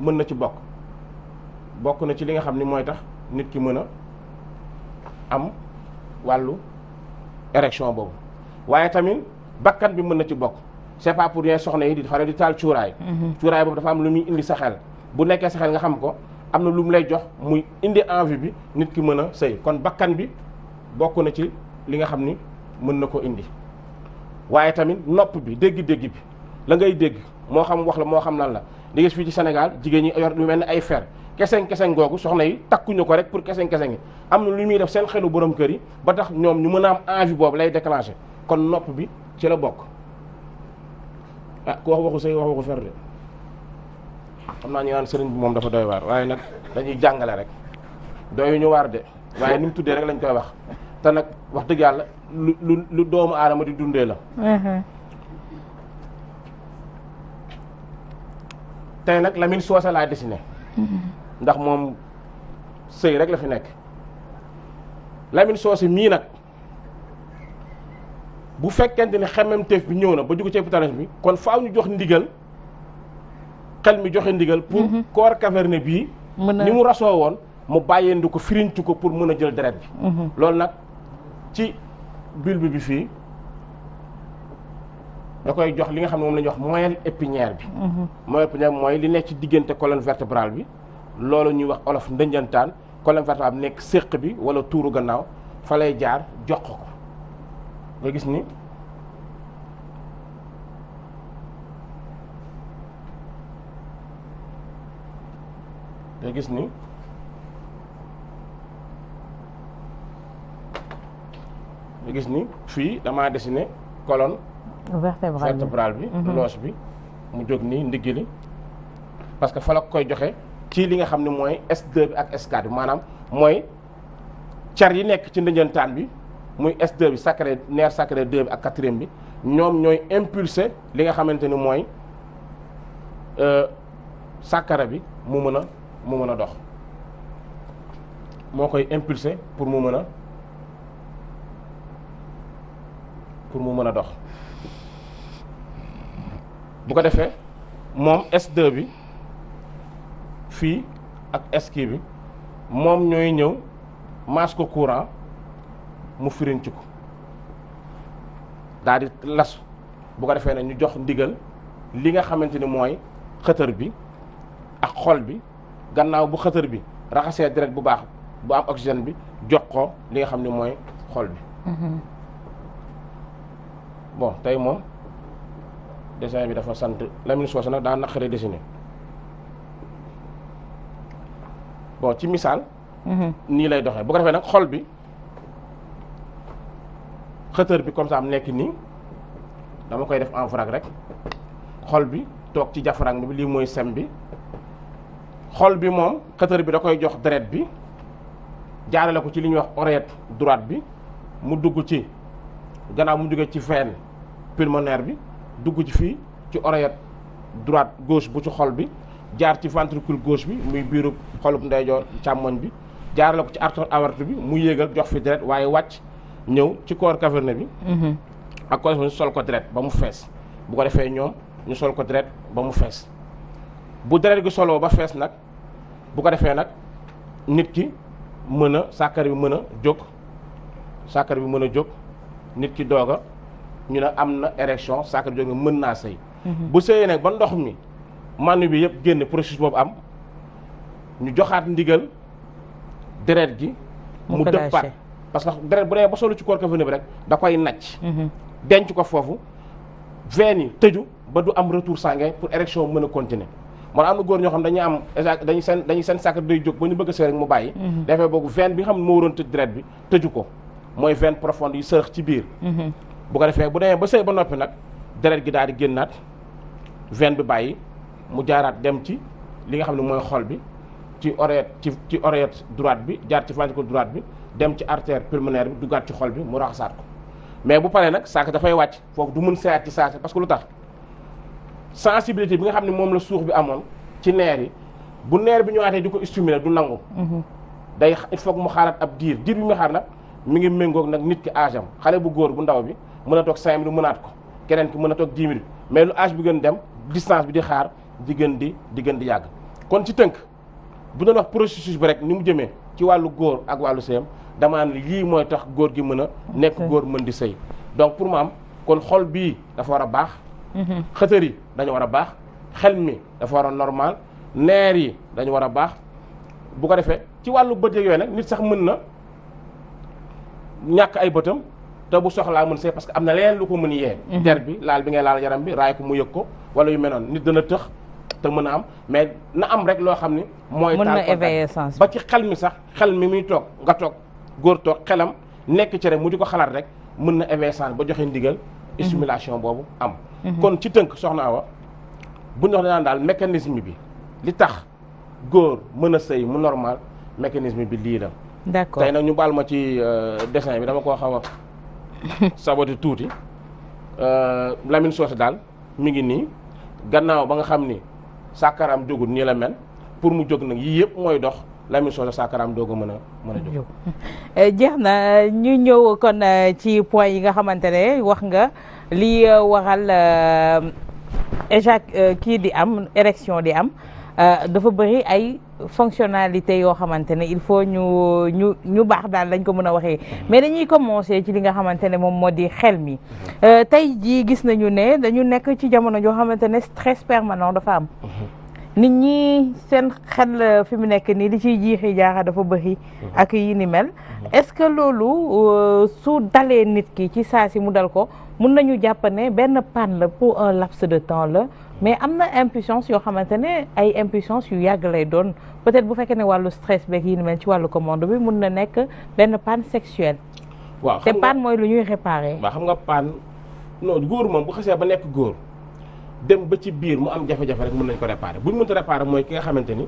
mën na ci bokk na ci li nga xam ni mooy tax nit ki mën a am wàllu érection boobu waaye tamit bakkan bi mën na ci bokk c'est pas pour rien soxna yi di faral di taal cuuraay cuuraay boobu dafa am lu muy indi sa xel bu nekkee sa xel nga xam ko am na lu mu lay jox muy indi envie bi nit ki mën a sëy kon bakkan bi bokk na ci li nga xam ni mën na ko indi waaye tamit nopp bi dégg-dégg bi la ngay dégg moo xam wax la moo xam lan la di gis fii ci Sénégal jigéen ñi yor lu mel ni ay fer keseng googu soxna yi takkuñu ko rek pour keseng yi am na lu muy def seen xelu borom kër yi ba tax ñoom ñu mën a am envie boobu lay déclencher kon nopp bi ci la bokk ah ku wax waxu sëy wax waxu fer de xam naa ñu naan sëriñ bi moom dafa doy waar waaye nag dañuy jàngale rek doyu ñu waar de waaye ni mu tuddee rek lañ koy wax te nag wax dëgg yàlla lu doomu aadama di dundee la. tey nag Lamine Socé laa dessiné. ndax moom sëy rek la fi nekk. Lamine Socé mii nag bu fekkente ni xemmemteef bi ñëw na ba dugg ci hôpital bi kon faaw ñu jox ndigal xel mi joxe ndigal. pour corps caverne bii. ni mu rasoo woon mu bàyyeendu ko firintu ko pour mën a jël deret bi. loolu nag ci bulbe bi fii da koy jox li nga xam ne moom la ñuy wax moelle épinière bi. moelle épinière mooy li nekk ci diggante colonne vertébrale bi loolu ñuy wax olof ndënjantaan colonne vertébrale bi nekk séq bi wala tuuru gannaaw fa lay jaar jox ko nga gis ni nga gis ni fii damaa dessiné colonne vertébrale bi loos bi mu jóg nii ndigg li parce que fa la koy joxe ci li nga xam ne mooy S2 bi ak S4 bi maanaam mooy car yi nekk ci ndënjantaan bi muy S2 bi sacré nerf sacré 2 bi ak 4e bi ñoom ñooy impulsé li nga xamante ni mooy sàkkara bi mu mën a dox moo koy impulsé pour mu mën a dox bu ko defee moom S2 bi fii ak S-kii bi moom ñooy ñëw maas ko courant mu firin ci ko daal di las bu ko defee ne ñu jox ndigal li nga xamante ni mooy xëtër bi ak xol bi gannaaw bu xëtër bi raxasee deret bu baax bu am oxygène bi jox ko li nga xam ne mooy xol bi. bon tey moom dessin bi dafa sant Lamine Socé nag daa naqaree dessiné bon ci misaal. nii lay doxee bu ko defee nag xol bi xëtër bi comme ça am nekk nii dama koy def en vrac rek xol bi toog ci diaphragme bi lii mooy sem bi xol bi moom xëtër bi da koy jox deret bi jaarale ko ci li ñuy wax oreillette droite bi mu dugg ci gannaaw mu jógee ci veine pulmonaire bi dugg ci fii ci oreillette droite gauche bu ci xol bi jaar ci ventricule gauche bi muy biiru xolub ndeyjoor càmmoñ bi jaarale ko ci artère aorte bi mu yéegal jox fi deret waaye wàcc ñëw ci corps caverneux bi ak corps ñu sol ko deret ba mu fees bu ko defee ñoom ñu sol ko deret ba mu fees bu deret gi soloo ba fees nag bu ko defee nag nit ki mën a sàkkar bi mën a jóg nit ki doog a ñu ne am na érection sàkkar bi jóg nga mën naa sëy bu sëyee nag ba ndox mi manu bi yëpp génn processus boobu am ñu joxaat ndigal deret gi mu dëppaat parce que deret bu dee ba solu ci corps caverneux bi rek da koy nacc denc ko foofu veine yi tëju ba du am retour sanguin pour érection mën a continuer moo am na góor ñoo xam dañuy am dañuy seen sàkkar day jóg ba ñu bëgg a sëy rek mu bàyyi defee boobu veine bi nga xam ne moo waroon tëj deret bi tëju ko mooy veine profonde yi sërëx ci biir bu ko defee bu demee ba sëy ba noppi nag deret gi daal di génnaat veine bi bàyyi mu jaaraat dem ci li nga xam ne mooy xol bi ci oreillette droite bi jaar ci ventricule droite bi dem ci artère pulmonaire bi duggaat ci xol bi mu raxasaat ko mais bu paree nag sàkk dafay wàcc foofu du mën seeyaat ci saase parce que lu tax sensibilité bi nga xam ne moom la suux bi amoon ci neer yi bu neer bi ñëwaatee di ko stimuler du nangu day il faut que mu xaaraat ab diir bi mu xaar nag mi ngi méngoog nag nit ki âge am xale bu góor bu ndaw bi mën a toog 5 minutes mënaat ko keneen ki mën a toog 10 minutes mais lu âge bi gën dem distance bi di xaar di gën di yàgg kon ci tënk bu doon wax processus bi rek ni mu jëmee ci wàllu góor ak wàllu sëyam damaa ne lii mooy tax góor gi mën a nekk góor mën di sëy donc pour mu am kon xol bii dafa war a baax xëtër yi dañu war a baax xel mi dafa war a normal neer yi dañu war a baax bu ko defee ci wàllu bët yooyu nag nit sax mën na ñàkk ay bëtam te bu soxlaa mën sëy parce que am na leneen lu ko mën yee der bi laal bi ngay laal yaram bi raay ko mu yëg ko wala yu mel noonu nit dana tëx te mën a am mais na am rek loo xam ni mooy mën na éveiller sens ba ci xel mi sax xel mi muy toog nga toog góor toog xelam nekk ci rek mu di ko xalaat rek mën na éveiller sens ba joxe ndigal stimulation boobu am kon ci tënk soxna Awa bu ñu wax danaan daal mécanisme bi li tax góor mën a sëy mu normal mécanisme bi lii la. d'accord tey nag ñu baal ma ci dessin bi dama koo xaw a saboté tuuti Lamine Socé daal mi ngi nii gannaaw ba nga xam ni sàkkaraam jógul nii la mel pour mu jóg nag yii yëpp mooy dox Lamine Socé sàkkaraam doog a mën a jóg. jeex na ñu ñëw kon ci point yi nga xamante ne wax nga li waral kii di am érection di am dafa bëri ay fonctionnalité yoo xamante ne il faut ñu baax daal lañ ko mën a waxee mais dañuy commencer ci li nga xamante ne moom moo di xel mi tey jii gis nañu ne dañu nekk ci jamono joo xamante ne stress permanent dafa am nit ñi seen xel fi mu nekk nii li ciy jiixi jaaxa dafa bëri ak yi ni mel est-ce que loolu su dalee nit ki ci saa si mu dal ko mun nañu jàpp ne benn panne la pour un laps de temps la mais am na impuissance yoo xamante ne ay impuissance yu yàgg lay doon peut-être bu fekkee ne wàllu stress beeg yi ni mel ci wàllu commande bi mun na nekk benn panne sexuelle. waaw te panne mooy lu ñuy réparer. waaw xam nga panne non góor moom bu xasee ba nekk góor dem ba ci biir mu am jafe-jafe rek mën nañ ko réparer bu ñu mënta réparer mooy ki nga xamante ni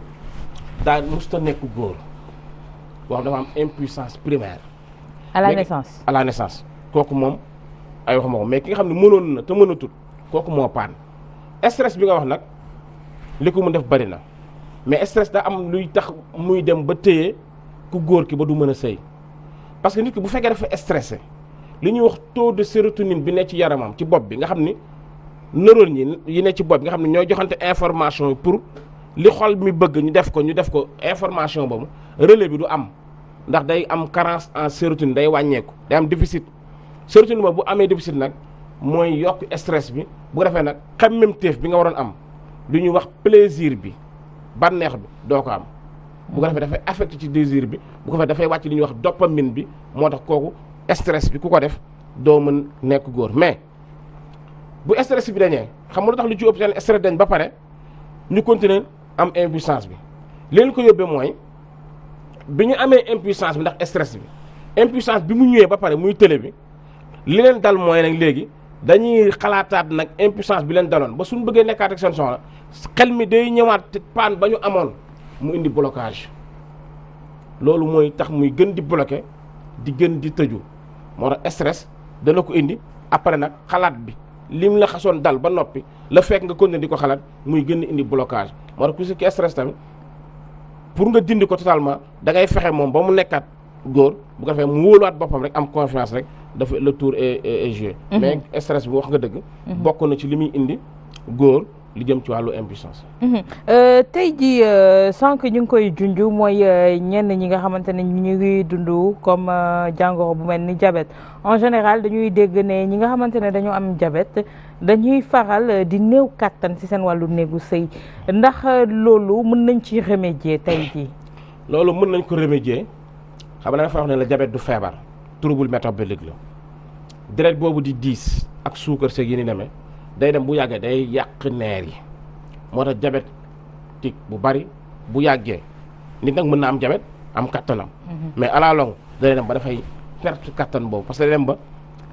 daal musta nekk góor wax dafa am impuissance primaire. à la naissance à la naissance kooku moom ay wax ma ko mais ki nga xam ne mënoon na te mënatut kooku moo panne. stress bi nga wax nag li ko mu def bari na mais stress da am luy tax muy dem ba téye ku góor ki ba du mën a sëy parce que nit ki bu fekkee dafa stressé li ñuy wax taux de sérotonine bi ne ci yaramam ci bopp bi nga xam ni neurones yi ne ci bopp bi nga xam ne ñooy joxante information yi pour li xol mi bëgg ñu def ko information boobu relais bi du am ndax day am carence en sérotonine day wàññeeku day am déficit sérotonine boobu bu amee déficit nag mooy yokk stress bi bu ko defee nag xemmemteef bi nga waroon am lu ñuy wax plaisir bi bànneex bi doo ko am bu ko defee dafay affecté ci désir bi bu ko defee dafay wàcc li ñuy wax dopamine bi moo tax kooku stress bi ku ko def doo mën nekk góor mais bu stress bi dañee xam nga lu tax lu ci ëpp seen stress dañ ba pare ñu continuer am impuissance bi leen ko yóbbee mooy bi ñu amee impuissance bi ndax stress bi impuissance bi mu ñëwee ba pare muy télé bi li leen dal mooy nag léegi dañuy xalaataat nag impuissance bi leen daloon ba suñu bëggee nekkaat ak seen soxla xel mi day ñëwaat paan ba ñu amoon mu indi blocage loolu mooy tax muy gën di bloqué di gën di tëju moo tax stress dana ko indi après nag xalaat bi lim la xasoon dal ba noppi la fekk nga continuer di ko xalaat muy gën di indi blocage moo tax ku ki stress tamit pour nga dindi ko totalement da ngay fexe moom ba mu nekkaat góor bu ko defee mu wóoluwaat boppam rek am confiance rek dafa le tour est joué. mais stress bi wax nga dëgg. bokk na ci li muy indi góor li jëm ci wàllu impuissance. tey jii sànq ñu ngi koy junj mooy ñenn ñi nga xamante ne ñu ngi dund comme jàngoro bu mel ni diabète en général dañuy dégg ne ñi nga xamante ne dañoo am diabète dañuy faral di néew kàttan ci seen wàllu néegu sëy ndax loolu mën nañ ci remédier tey jii. loolu mën nañ ko remédier xam nga dafa wax ne la diabète du feebar trouble métabolique la deret boobu di diis ak suukar seeg yi ni demee day dem bu yàggee day yàq neer yi moo tax diabétique bu bari bu yàggee nit nag mën na am diabète am kattanam mais à la longue day dem ba dafay perte kattan boobu parce que day dem ba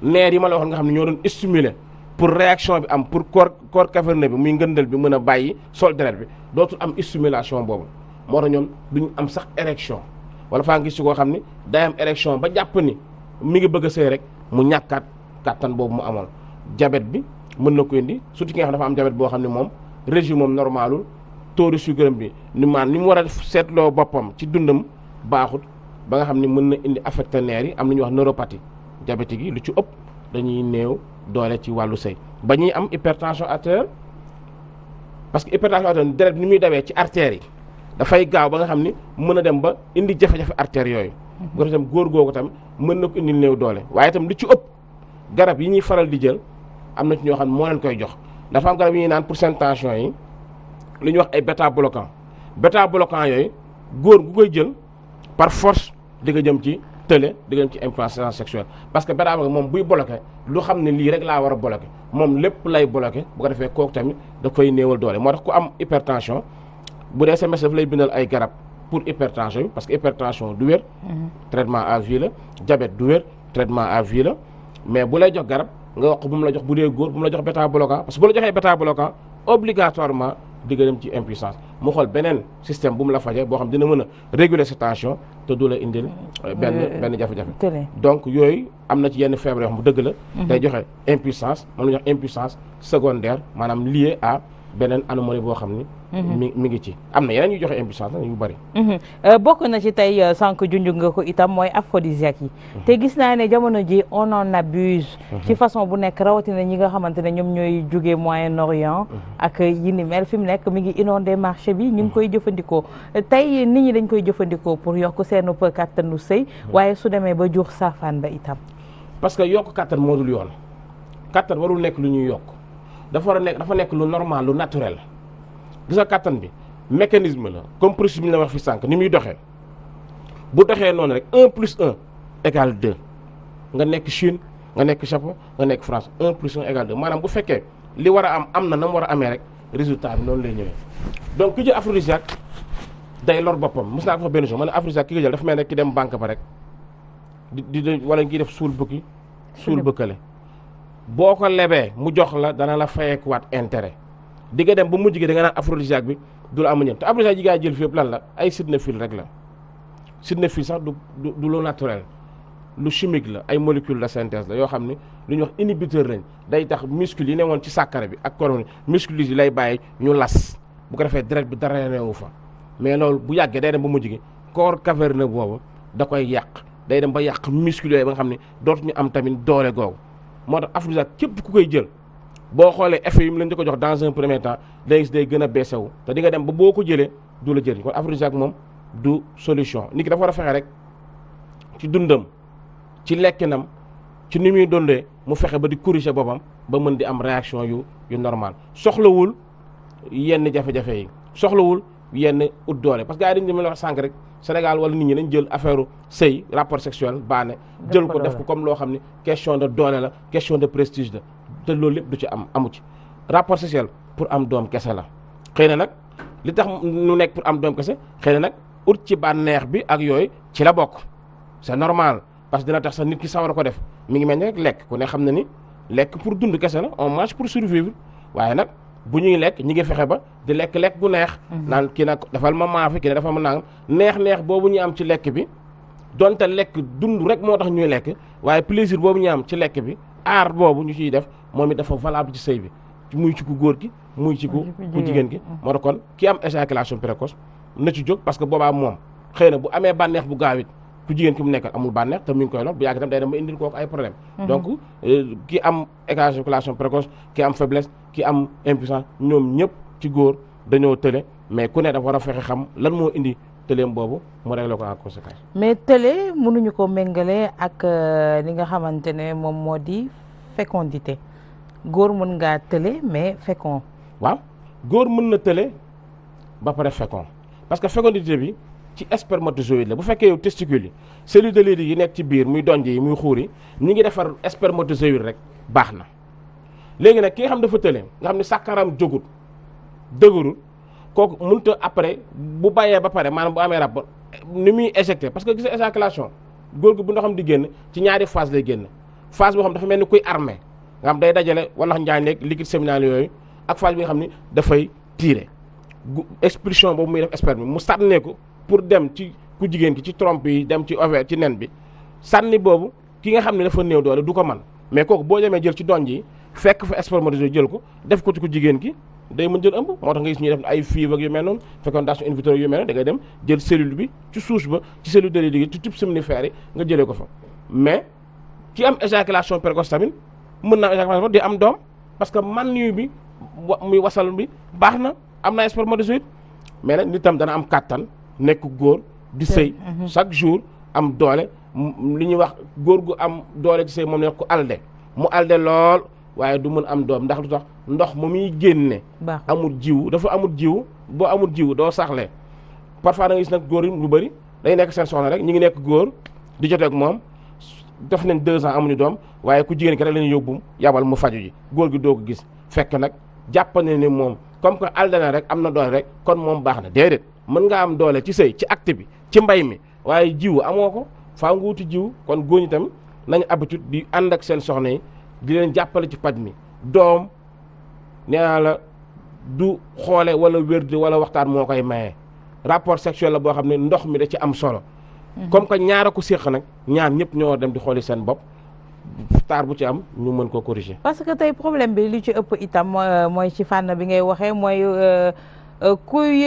neer yi ma la waxoon nga xam ne ñoo doon stimuler pour réaction bi am pour corps caverneux bi muy ngëndal bi mën a bàyyi sol deret bi dootul am stimulation boobu moo tax ñoom duñ am sax érection wala faa ngi gis ci koo xam ni day am érection ba jàpp ni mi ngi bëgg a sëy rek mu ñàkkaat kattan boobu mu amoon diabète bi mën na ko indi surtout ki nga xam dafa am diabète boo xam ne moom régime moom normalul taux de sucre bi ni mu war a seetloo boppam ci dundam baaxut ba nga xam ni mën na indi affecté neer yi am lu ñuy wax neuropathie diabétique yi lu ci ëpp dañuy néew doole ci wàllu sëy ba ñuy am hypertension artérielle parce que hypertension artérielle deret ni muy dawee ci artères yi dafay gaaw ba nga xam ni mën a dem ba indi jafe-jafe artères yooyu bu ko defee góor googu tam mën na ko indi néew doole waaye itam lu ci ëpp garab yi ñuy faral di jël am na ci ñoo xam ne moo leen koy jox dafa am garab yi ñuy naan pour seen tension yi lu ñuy wax ay bêta bloquant yooyu góor gu koy jël par force di nga jëm ci tële di nga jëm ci impuissance sexuelle parce que bêta moom buy bloqué lu xam ne lii rek laa war a bloqué moom lépp lay bloqué bu ko defee kooku tamit da koy néewal doole moo tax ku am hypertension bu dee SMS daf lay bindal ay garab pour hypertension yi parce que hypertension du wér traitement à vie la diabète du wér traitement à vie la mais bu lay jox garab nga wax bu mu la jox bu dee góor bu mu la jox bêta bloquant parce que bu la joxee bêta bloquant obligatoirement di nga dem ci impuissance mu xool beneen système bu mu la faje boo xam dina mën a réguler sa tension te du la indil benn jafe-jafe. donc yooyu am na ci yenn feebar yoo xam bu dëgg la. day joxe impuissance moom la ñuy wax impuissance secondaire maanaam lié à beneen anomalie boo xam ni. mi ngi ci am na yeneen yu joxe impuissance nag yu bari. bokk na ci tey sànq junj nga ko itam mooy aphrodisiaque yi. te gis naa ne jamono ji on en abuse. ci façon bu nekk rawatina ñi nga xamante ne ñoom ñooy jóge Moyen-Orient. ak yi ni mel fi mu nekk mi ngi inondé marché bi ñu ngi koy jëfandikoo tey nit ñi dañ koy jëfandikoo pour yokk seenu kàttanu sëy waaye su demee ba jur saafaan ba itam. parce que yokk kàttan moo dul yoon kàttan warul nekk lu ñuy yokk dafa nekk lu normal lu naturel. gis nga kàttan bi mécanisme la comme processus bi ñu la wax fi sànq ni muy doxee bu doxee noonu rek 1 + 1 = 2 nga nekk Chine nga nekk Japon nga nekk France 1 + 1 = 2 maanaam bu fekkee li war a am na mu war a amee rek résultat bi noonu lay ñëwee. donc ki jël aphrodisiaque day lor boppam mos naa ko fa benn jour ma ne aphrodisiaque ki ko jël dafa mel ne ki dem banque ba rek di wala ngi def suul bukki suul bëkkale boo ko lebee mu jox la dana la fayeekuwaat intérêt. di nga dem ba mujj gi da nga naan aphrodisiaque bi du la am njëriñ te aphrodisiaque yi gaa jël fi yëpp lan la ay sildenafil rek la sildenafil sax du lu naturel lu chimique la ay molécules de synthèse la yoo xam ne lu ñuy wax inhibiteur lañ day tax muscles yi ne woon ci sàkkara bi ak corps muscles yi lay bàyyi ñu las bu ko defee deret bi dara newu fa mais loolu bu yàggee day dem ba mujj gi corps caverneux boobu da koy yàq day dem ba yàq muscles yooyu ba nga xam ne dootuñu am tamit doole googu moo tax aphrodisiaque képp ku koy jël. boo xoolee effet yi mu leen di ko jox dans un premier temps day gën a baissé wu te di nga dem ba boo ko jëlee du la jëriñ kon aphrodisiaque moom du solution nit ki dafa war a fexe rek ci dundam ci lekkinam ci ni muy dundee mu fexe ba di corriger boppam ba mën di am réaction yu normal soxlawul yenn jafe-jafe yi soxlawul yenn ut doole parce que gars yi dañu wax sànq rek Sénégal wala nit ñi dañ jël affaire sëy rapport sexuel baane jël ko def ko comme loo xam ne question de doole la question de prestige la te loolu lépp du ci amu ci rapport sexuel pour am doom kese la xëy na nag li tax nu nekk pour am doom kese xëy na nag ut ci bànneex bi ak yooyu ci la bokk c'est normal parce que dina tax sax nit ki sawar a ko def mi ngi mel ni rek lekk ku ne xam na ni lekk pour dund kese la on mange pour survivre waaye nag bu ñuy lekk ñi ngi fexe ba di lekk bu neex naan kii nag dafal ma maafe kii ne dafal ma nangam neex boobu ñu am ci lekk bi donte lekk dund rek moo tax ñuy lekk waaye plaisir boobu ñu am ci lekk bi aar boobu ñu ciy def moom it dafa valable ci sëy bi muy ci ku góor gi muy ci ku jigéen gi moo tax kon ki am éjaculation précoce na ci jóg parce que boobaa moom xëy na bu amee bànneex bu gaawit ku jigéen ki mu nekkal amul bànneex te mu ngi koy lor bu yàgg itam day dem ba indil kooku ay problème donc ki am éjaculation précoce ki am faiblesse ki am impuissance ñoom ñëpp ci góor dañoo tële mais ku ne dafa war a fexe xam lan moo indi tëleem boobu mu réglé ko en conséquence. mais tële mënuñu ko méngale ak li nga xamante ne moom moo di fécondité góor mën ngaa tële mais fécond. waaw góor mën na tële ba pare fécond parce que fécondité bi ci spermatozoïde la bu fekkee yow testicule yi cellules de Leydig yi nekk ci biir muy donj yi muy xuur yi ñi ngi defar spermatozoïde rek baax na léegi nag ki nga xam dafa tële nga xam ne sàkkaram jógut dëgërul kooku mënut a après bu bàyyee ba pare maanaam bu amee rapport ni muy éjecté parce que gis nga éjaculation góor gi bu ndoxam di génn ci ñaari phase lay génn phase boo xam dafa mel ni kuy armé nga xam day dajale wala njaañ leeg liquide séminal yooyu ak phase bi nga xam ni dafay tirer expulsion boobu muy def sperme mu sànnee ko pour dem ci ku jigéen ki ci trompe yi dem ci ovaire ci nen bi sànni boobu ki nga xam ne dafa néew doole du ko man mais kooku boo demee jël ci donj yi fekk fa spermatozoïde jël ko def ko ci ku jigéen ki day mën jël ëmb moo tax nga gis ñuy def ay FIV ak yu mel noonu fécondation in vitro yu mel noonu da ngay dem jël cellule bi ci souche ba ci cellule de Leydig ci tube séminifère yi nga jëlee ko fa mais ki am éjaculation précoce tamit mën naa éjaculation di am doom parce que man yu bi muy wasal bi baax na am na spermatozoïde mais nag nit tam dana am kàttan nekk góor di sëy chaque jour am doole li ñuy wax góor gu am doole ci sëy moom ne wax ko alde mu alde lool waaye du mën am doom ndax lu tax ndox mu muy génne amul jiwu dafa amul jiwu boo amul jiwu doo saxlee parfois da nga gis nag góor yi lu bëri day nekk seen soxna rek ñi ngi nekk góor di jotee ak moom def nañ 2 ans amuñu doom waaye ku jigéen ki rek la ñuy yóbbu yabal mu faju ji góor gi doo ko gis fekk nag jàpp ne ni moom comme que alde na rek am na doole rek kon moom baax na déedéet mën nga am doole ci sëy ci acte bi ci mbay mi waaye jiwu amoo ko faa nga wuti jiwu kon góor ñi tamit nañ habitude di ànd ak seen soxna yi di leen jàppale ci paj mi doom nee naa la du xoole wala wérdi wala waxtaan moo koy maye rapport sexuel la boo xam ne ndox mi da ci am solo comme que ñaar a ko séq nag ñaar ñëpp ñoo dem di xooli seen bopp taar bu ci am ñu mën koo corriger. parce que tey problème bi li ci ëpp itam mooy ci fànn bi ngay waxee mooy kuy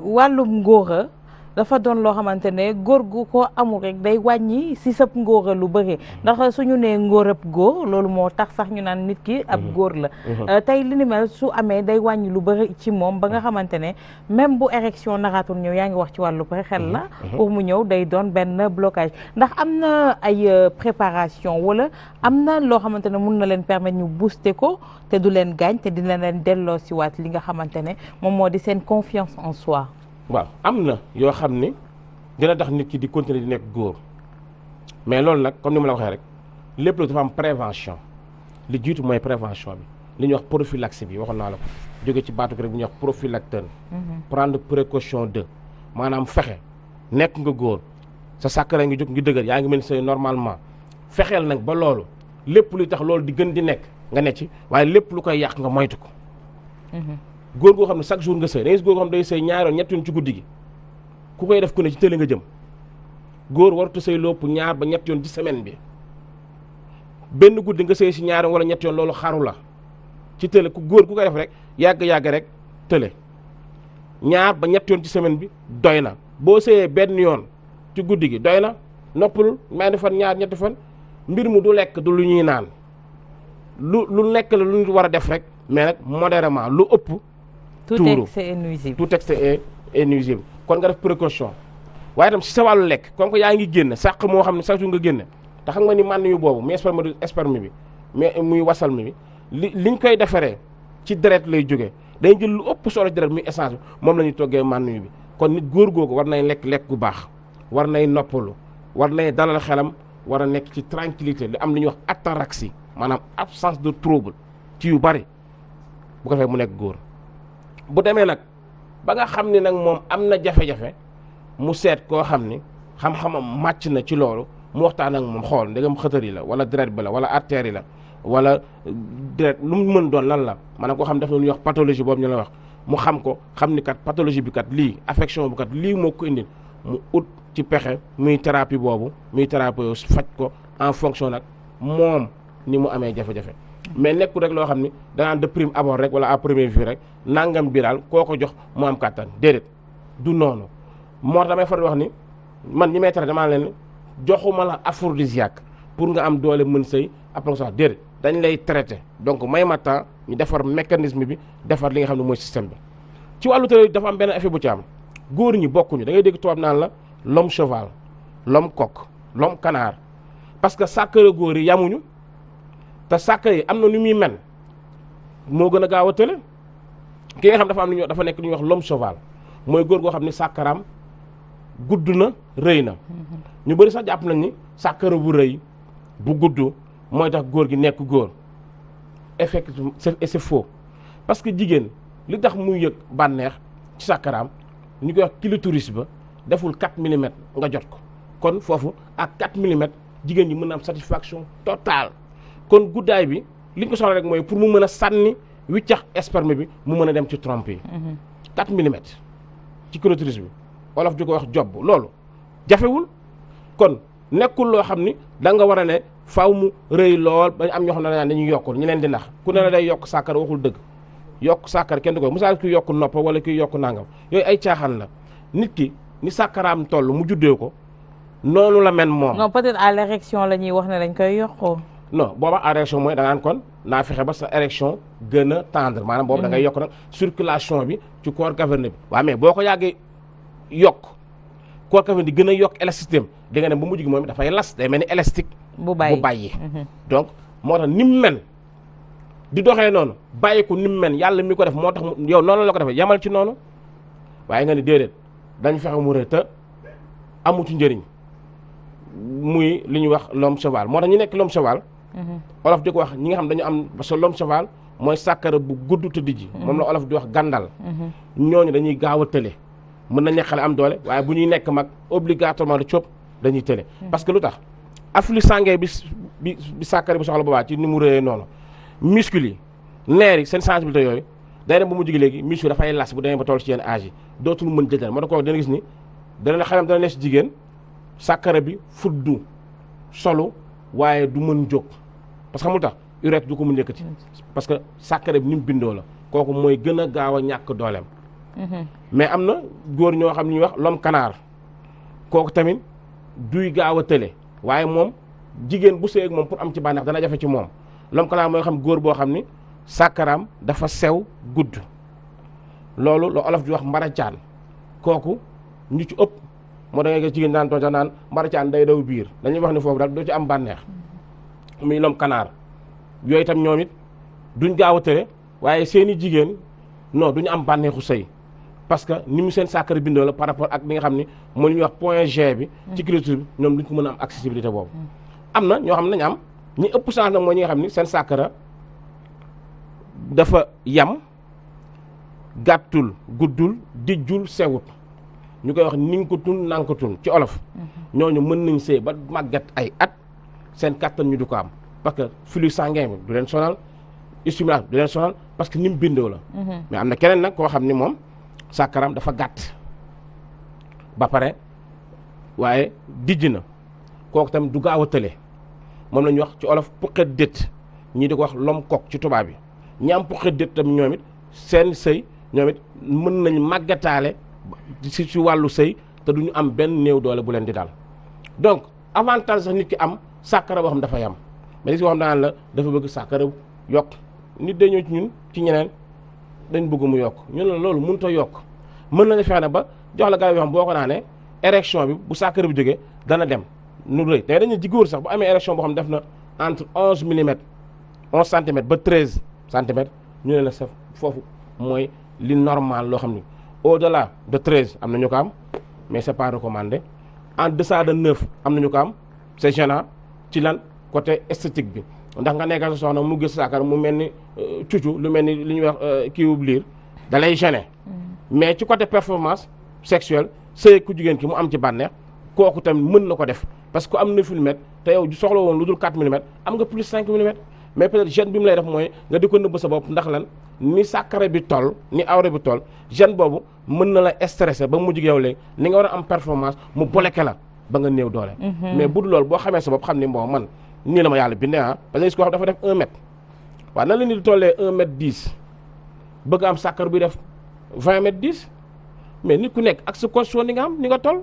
wàllum ngóora dafa doon loo xamante ne góor gu ko amul rek day wàññi si sëb ngóora lu bëri ndax suñu nee ngóorab góor loolu moo tax sax ñu naan nit ki ab góor la tey li ni mel su amee day wàññi lu bëri ci moom ba nga xamante ne même bu érection naraatul ñëw yaa ngi wax ci wàllu xel la pour mu ñëw day doon benn blocage ndax am na ay préparation wala am na loo xamante ne mun na leen permettre ñu booster ko te du leen gaañ te dina leen delloo si waat li nga xamante ne moom moo di seen confiance en soi. waaw am na yoo xam ni dina tax nit ki di continuer di nekk góor mais loolu nag comme ni ma la waxee rek lépp lu dafa am prévention li jiitu mooy prévention bi li ñuy wax prophylaxie bi waxoon naa la ko jóge ci baatu rek bu ñuy wax prophylactène prendre précaution de maanaam fexe nekk nga góor sa sàkkara ngi jóg ngi dëgër yaa ngi mel say normalement fexeel nag ba loolu lépp luy tax loolu di gën di nekk nga ne ci waaye lépp lu koy yàq nga moytu ko góor goo xam ne chaque jour nga sëy da ngay gis góor goo xam ne day sëy ñaari yoon ñetti yoon ci guddi gi ku koy def ku ne ci tële nga jëm góor warut a sëy lopp ñaar ba ñetti yoon ci semaine bi benn guddi nga sëy si ñaari wala ñetti yoon loolu xaru la ci tële ku góor ku koy def rek yàgg-yàgg rek tële ñaar ba ñetti yoon ci semaine bi doy na boo sëyee benn yoon ci guddi gi doy na noppalul may di fan ñaar ñetti fan mbir mu du lekk du lu ñuy naan lu nekk la lu ñu war a def rek mais nag modérément lu ëpp tout excès est nuisible. tout excès est nuisible kon nga def précaution waaye itam si sa wàllu lekk comme que yaa ngi génn sàq moo xam ne chaque jour nga génne te xam nga ni mànn yu boobu muy sperme bi mais muy wasal mi bi liñ koy defaree ci deret lay jógee day jël lu ëpp solo ci deret muy essence bi moom la ñuy toggee mànn yu bi kon nit góor googu war nay lekk gu baax war nay noppalu war nay dalal xelam war a nekk ci tranquillité li am li ñuy wax ataraxie maanaam absence de trouble ci yu bari bu ko defee mu nekk góor bu demee nag ba nga xam ni nag moom am na jafe-jafe mu seet koo xam ni xam-xamam màcc na ci loolu mu waxtaan ak moom xool ndegam xëtër yi la wala deret bi la wala artère yi la wala deret lu mu mën doon lan la maanaam koo xam def na lu ñuy wax pathologie boobu ñu la wax mu xam ko xam ni kat pathologie bi kat lii affection bi kat lii moo ko indil mu ut ci pexe muy thérapie boobu muy thérapie faj ko en fonction nag moom ni mu amee jafe-jafe mais nekkul rek loo xam ni danaan de prime abord rek wala à première vue rek nangam bi daal koo ko jox mu am kàttan déedéet du noonu moo tax damay faral wax ni man ñi may tere damaa leen joxuma la aphrodisiaque pour nga am doole mën sëy après sax déedéet dañ lay traité donc may ma temps ñu defar mécanisme bi defar li nga xam ne mooy système bi ci wàllu tëral dafa am benn effet bu ci am góor ñi bokkuñu da ngay dégg tubaab naan la l'homme cheval l'homme coq l'homme canard parce que sàkkara góor yi yamuñu te sàkkara yi am na nu muy mel moo gën a gaaw a tële ki nga xam dafa am lu ñuy dafa nekk lu ñuy wax l'homme cheval mooy góor goo xam ni sàkkaraam gudd na rëy na ñu bëri sax jàpp nañ ni sàkkara bu rëy bu gudd mooy tax góor gi nekk góor effectivement c'est faux parce que jigéen li tax muy yëg bànneex ci sàkkaraam ñu koy wax clitoris ba deful 4 millimètres nga jot ko kon foofu ak 4 millimètres jigéen ñi mën na am satisfaction totale kon guddaay bi li ñu ko soxla rek mooy pour mu mën a sànni wiccax sperme bi mu mën a dem ci trompe yi 4 millimètres ci clitoris bi wolof di ko wax job loolu jafewul kon nekkul loo xam ni da nga war a ne faaw mu rëy lool ba am ñoo xam ne dañuy yokkul ñu leen di nax ku ne la day yokk sàkkar waxul dëgg yokk sàkkar kenn du ko misaal kuy yokk nopp wala kuy yokk nangam yooyu ay caaxaan la nit ki ni sàkkaraam toll mu juddee ko noonu la mel moom. non peut-être à l'érection la ñuy wax ne dañ koy yokkoo. non booba érection mooy da ngaan kon naa fexe ba sa érection gën a tendre maanaam boobu da ngay yokk nag circulation bi ci corps caverneux bi waaw mais boo ko yàggee yokk corps caverneux di gën a yokk élasticité am di nga ne ba mujj gi moom dafay las day mel ni élastique bu bàyyi donc moo tax ni mu mel di doxee noonu bàyyi ko ni mu mel yàlla mi ko def moo tax yow noonu la ko defee yamal ci noonu waaye nga ni déedéet dañ fexe mu rëy te amu ci njëriñ muy li ñuy wax l'homme cheval moo tax ñu nekk l'homme cheval olof di ko wax ñi nga xam dañu am parce que l'homme cheval mooy sàkkara bu gudd te dijji moom la olof di wax gàndal ñooñu dañuy gaaw a tële mën nañ ne xale am doole waaye bu ñuy nekk mag obligatoirement de cóob dañuy tële parce que lu tax afflux sanguin bi sàkkara bi soxla boobaa ci ni mu rëyee noonu muscles yi nerfs yi seen sensibilité yooyu day dem ba mu jigi léegi misu dafay las bu demee ba toll ci yenn âge yi dootul mën jël moo tax kooku dana gis ni dana xelam dana ne si jigéen sàkkara bi fuddu solu waaye du mën jóg parce que xamul tax urette du ko mën yëkkati parce que sàkkara bi ni mu bindoo la kooku mooy gën a gaaw a ñàkk dooleem mais am na góor ñoo xam ne ñuy wax l'homme canard kooku tamit duy gaaw a tële waaye moom jigéen bu sëy ak moom pour am ci bànneex dana jafe ci moom l'homme canard mooy xam góor boo xam ni sàkkaraam dafa sew gudd loolu la olof di wax mbaracaan kooku ñu ci ëpp moo da ngay gis jigéen daan toog naan mbaracaan day daw biir dañuy wax ni foofu rek doo ci am bànneex muy l'homme canard yooyu itam ñoom it duñ gaaw a tële waaye seeni jigéen non duñu am bànneexu sëy parce que ni mu seen sàkkara bindoo la par rapport ak li nga xam ni moo ñuy wax point G bi ci culture bi ñoom duñ ko mën a am accessibilité boobu am na ñoo xam ne nañu am ñi ëpp chance nag mooy ñi nga xam ni seen sàkkara dafa yam gàttul guddul dijjul sewut ñu koy wax ninkatun nankatun ci olof ñooñu mën nañ sëy ba màggat ay at seen kàttan ñu du ko am parce que flux sanguin bi du leen sonal stimulation du leen sonal parce que ni mu bindoo la mais am na keneen nag koo xam ni moom sàkkaram dafa gàtt ba pare waaye dijj na kooku tamit du gaaw a tële moom la ñuy wax ci olof puqet dét ñii di ko wax l'homme coq ci tubaab bi ñi am puqet dét tamit ñoom it seen sëy ñoom it mën nañ màggataale ci wàllu sëy te duñu am benn néew doole bu leen di daal donc avantage sax nit ki am sàkkara boo xam dafa yam mais gis nga xam daan la dafa bëgg sàkkara yokk nit day ñëw ci ñun ci ñeneen dañ bëgg mu yokk ñun la loolu mënut a yokk mën nañu fexe ne ba jox la garab yoo xam boo ko naanee érection bi bu sàkkara bi jógee dana dem nu rëy te dañu jigóor sax bu amee érection boo xam def na entre 11 millimètres 11 centimètres ba 13 centimètres ñu ne la sa foofu mooy li normal loo xam ni au delà de 13 am na ñu ko am mais c'est pas recommandé en deçà de 9 am na ñu ko am c'est gênant ci lan côté esthétique bi ndax nga nekk sa soxna mu gis sàkkara mu mel ni cucu lu mel ni li ñuy wax kiiwub liir da lay gêner mais ci côté performance sexuelle sëy ku jigéen ki mu am ci bànneex kooku tamit mën na ko def parce que am 9 millimètres te yow soxla woon lu dul 4 millimètres am nga plus 5 millimètres mais peut-être gêne bi mu lay def mooy nga di ko nëbb sa bopp ndax lan ni sàkkara bi toll ni awra bi toll gêne boobu mën na la stressé ba mujj yow léegi li nga war a am performance mu bloqué la ba nga néew doole mais bu dul loolu boo xamee sa bopp xam ni bon man nii la ma yàlla bindee parce que gis ko xam dafa def 1 mètre waaw nan la nit di tollee 1 mètre 10 bëgg am sàkkar bi def 20 mètre 10 mais nit ku nekk ak sa condition ni nga am ni nga toll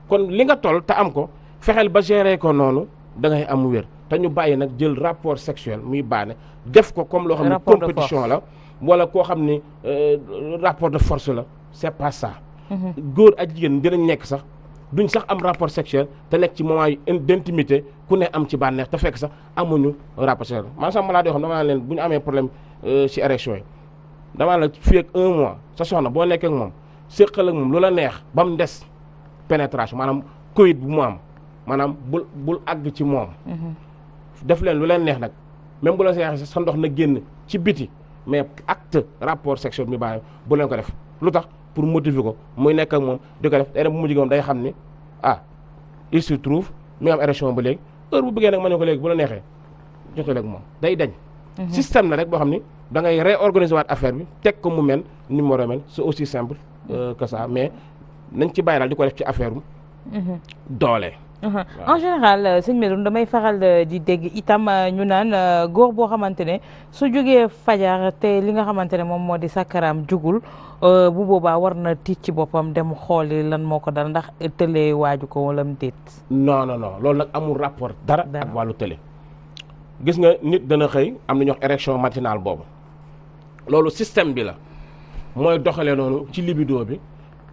kon li nga toll te am ko fexeel ba gérer ko noonu da ngay am wér te ñu bàyyi nag jël rapport sexuel muy baane def ko comme loo xam ne compétition la wala koo xam ni rapport de force la c'est pas ça góor ak jigéen dinañ nekk sax duñ sax am rapport sexuel te nekk ci moment d'intimité ku ne am ci bànneex te fekk sax amuñu rapport sexuel man sax malade yoo xam dama leen bu ñu amee problème ci érection yi dama la fii ak 1 mois sa soxna boo nekkee ak moom séqal ak moom lu la neex ba mu des pénétration maanaam coït bu mu am maanaam bul àgg ci moom def leen lu leen neex nag même bu la seexee sa ndox na génn ci biti mais acte rapport sexuel mi bàyyi bu leen ko def lu tax pour motiver ko muy nekk ak moom di ko def day dem bu mujj moom day xam ni il se trouve mi am érection ba léegi heure bu bëggee nag ma ne ko léegi bu la neexee jotee léegi moom day dañ système la rek boo xam ni da ngay réorganiser waat affaire bi teg ko mu mel ni mu war a mel c'est aussi simple que ça mais nañ ci bàyyi daal di ko def ci affaire doole en général sëñ Medoune damay faral di dégg itam ñu naan góor boo xamante ne su jógee fajar te li nga xamante ne moom moo di sàkkaraam jugul bu boobaa war na tiit ci boppam dem xooli lan moo ko dal ndax tëlee waaju ko wala mu déet. non loolu nag amul rapport dara ak wàllu tële gis nga nit dana xëy am na ñuy wax érection matinale boobu loolu système bi la mooy doxalee noonu ci libido bi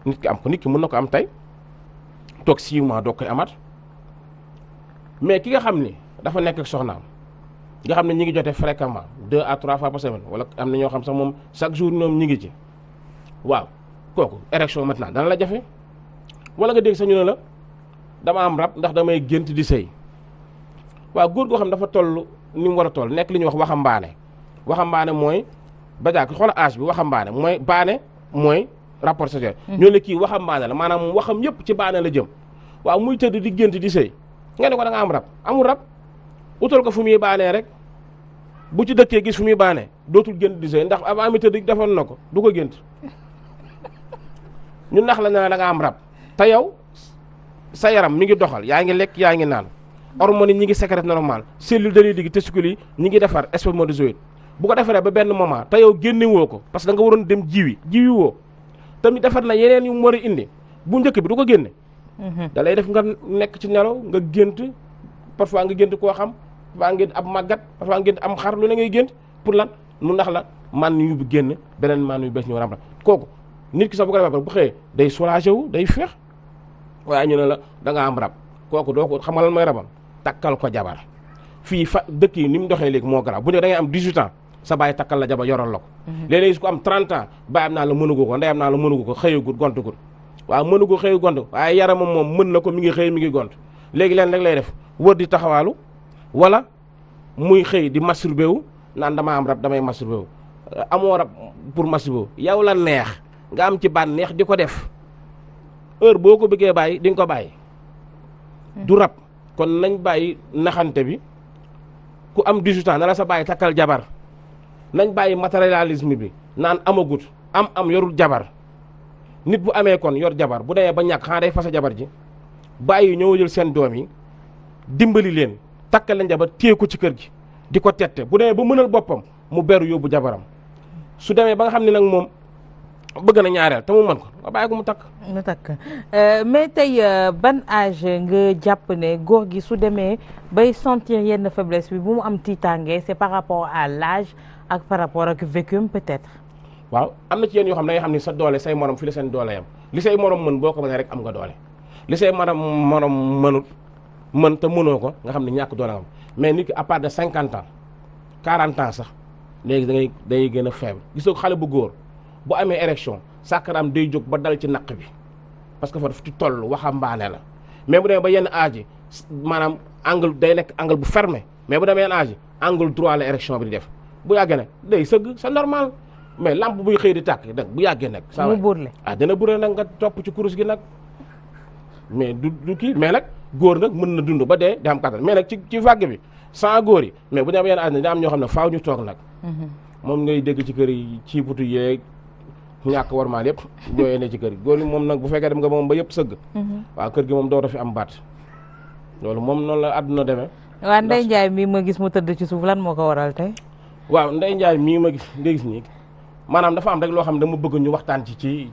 nit ki am ko nit ki mën na ko am tey toog 6 mois doo koy amaat. mais ki nga xam ni dafa nekk ak soxnaam nga xam ne ñi ngi jotee fréquemment 2 à 3 fois par semaine wala am na ñoo xam sax moom chaque jour ñoom ñi ngi ci waaw kooku érection maintenant dana la jafe wala nga dégg sax ñu ne la dama am rab ndax damay gént di sëy waaw góor goo xam dafa toll ni mu war a toll nekk li ñuy wax waxambaane mooy bajaak xoola âge bi waxambaane mooy baane mooy rapport sexuel ñoo ne kii waxambaane la maanaam waxam yëpp ci baane la jëm waaw muy tëdd di gént di sëy nga ne ko da nga am rab amul rab utal ko fu muy baanee rek bu ci dëkkee gis fu muy baane dootul gént di sëy ndax avant mi tëdd defoon na ko du ko gént ñu nax la ne da nga am rab te yow sa yaram mi ngi doxal yaa ngi lekk yaa ngi naan hormones yi ñi ngi sécrète normal cellule de ligue testicules yi ñi ngi defar spermatozoïde bu ko defaree ba benn moment te yow génne woo ko parce que da nga waroon dem jiwi woo tamit defar na yeneen yu mu war a indi bu njëkk bi du ko génne da lay def nga nekk ci nelaw nga gént parfois nga gént koo xam parfois ngeen ab màggat parfois ngeen am xar lu ne ngay gént pour lan mu ndax la man yu bu génn beneen man yu bees ñu ram la kooku nit ki sax bu ko defee bu xëyee day soulagé wu day féex waaye ñu ne la da nga am rab kooku doo ko xamal mooy rabam takkal ko jabar fii fa dëkk yi ni mu doxee léegi moo garaaw bu ñëw da ngay am 18 ans sa bàyyi takkal la jabar yoral la ko léeg-léeg su ko am 30 ans bàyyam naa la mënugu ko ndeyam naa la mënugu ko xëyagul gontugut waaw mënugu xëyu gont waaye yaramam moom mën na ko mi ngi xëy mi ngi gont léegi leen rek lay def wër di taxawaalu wala muy xëy di masturbé wu naan dama am rab damay masturbé wu amoo rab pour masturbé wu yow la neex nga am ci bànneex di ko def heure boo ko bëggee bàyyi di nga ko bàyyi du rab kon nañ bàyyi naxante bi ku am 18 ans na la sa bàyyi takkal jabar nañ bàyyi matérialisme bi naan amagut am yorul jabar nit bu amee kon yor jabar bu demee ba ñàkk xanaa day fasa jabar ji bàyyi ñoo jël seen doom yi dimbali leen takkal leen jabar téye ko ci kër gi di ko tette bu demee ba mënal boppam mu beru yóbbu jabaram su demee ba nga xam ne nag moom bëgg na ñaareel te mu mën ko nga bàyyi ko mu takk mais tey ban âge nga jàpp ne góor gi su demee bay sentir yenn faiblesse bi bu mu am tiitaange c'est par rapport à l'âge ak par rapport ak vécu peut-être waaw am na ci yéen yoo xam ne da nga xam ne sa doole say morom fi la seen doole yam li say morom mën boo ko mënee rek am nga doole li say morom mënut mën te mënoo ko nga xam ne ñàkk doole am mais nit ki à part de 50 ans 40 ans sax léegi dangay gën a faible gisoo xale bu góor bu amee érection sàkkaraam day jóg ba dal ci naq bi parce que fa daf ci toll waxambaane la mais bu demee ba yenn âge yi maanaam angle day nekk angle bu fermé mais bu demee yenn âge yi angle droit la érection bi di def bu yàggee nag day sëgg c'est normal mais lampe buy xëy di tàkk nag bu yàggee nag mu burle dana burle nag nga topp ci kurus gi nag mais du kii mais nag góor nag mën na dund ba dee di am kattan mais nag ci vague bi sans góor yi mais bu demee ba yenn âge da am ñoo xam ne faaw ñu toog nag moom ngay dégg ci kër yi ci butu yeeg ñàkk warmaal yëpp ñooyee ne ci kër gi góor yi moom nag bu fekkee dem nga moom ba yëpp sëgg waaw kër gi moom doo fi am baat loolu moom noonu la àdduna demee waaw Ndeye Ndiaye mii ma gis mu tëdd ci suuf lan moo ko waral tey waaw Ndeye Ndiaye mii ma gis nga gis nii maanaam dafa am rek loo xam ne dama bëgg ñu waxtaan ci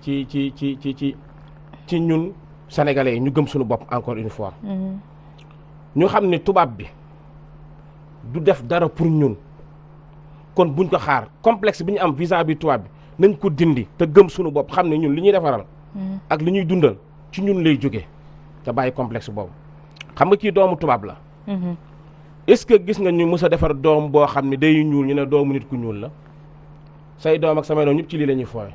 ñun sénégalais yi ñu gëm suñu bopp encore une fois ñu xam ne tubaab bi du def dara pour ñun kon buñ ko xaar complexe bi ñu am vis-à-vis tubaab bi nañ ko dindi te gëm suñu bopp xam ne ñun li ñuy defaral ak li ñuy dundal ci ñun lay jógee te bàyyi complexe boobu xam nga kii doomu tubaab la est-ce que gis nga ñu mës a defar doom boo xam ne day ñuul ñu ne doomu nit ku ñuul la say doom ak samay doom ñëpp ci lii la ñuy fooye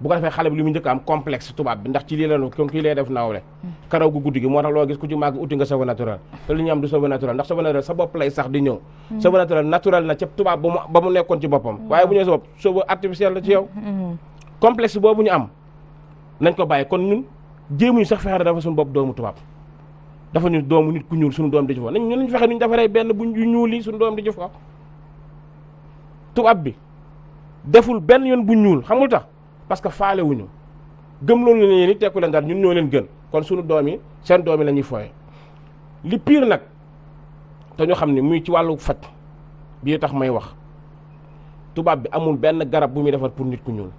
bu ko defee xale bi li mu njëkk am complexe tubaab bi ndax ci lii la kon kii lay def nawle karaw gu guddi gi moo tax loo gis ku ci màgg uti nga cheveux naturel te li ñu am du cheveux naturel ndax cheveux naturel sa bopp lay sax di ñëw cheveux naturel na ca tubaab ba mu nekkoon ci boppam waaye bu ñëwee sa bopp cheveux artificiel la ci yow complexe boobu ñu am nañ ko bàyyi kon ñun jéemuñu sax fexe dafa suñu bopp doomu tubaab dafa ñu doomu nit ku ñuul suñu doom di ci fo nañ fexe nuñ defaree benn bu ñuul yi suñu doom di ci fo tubaab bi deful benn yoon bu ñuul xamul tax parce que faale wuñu gëm loolu ne ni tekku leen dara ñun ñoo leen gën kon suñu doom yi seen doom yi la ñuy fooye li pire nag te ñu xam ne muy ci wàllu faj bii tax may wax tubaab bi amul benn garab bu muy defar pour nit ku ñuul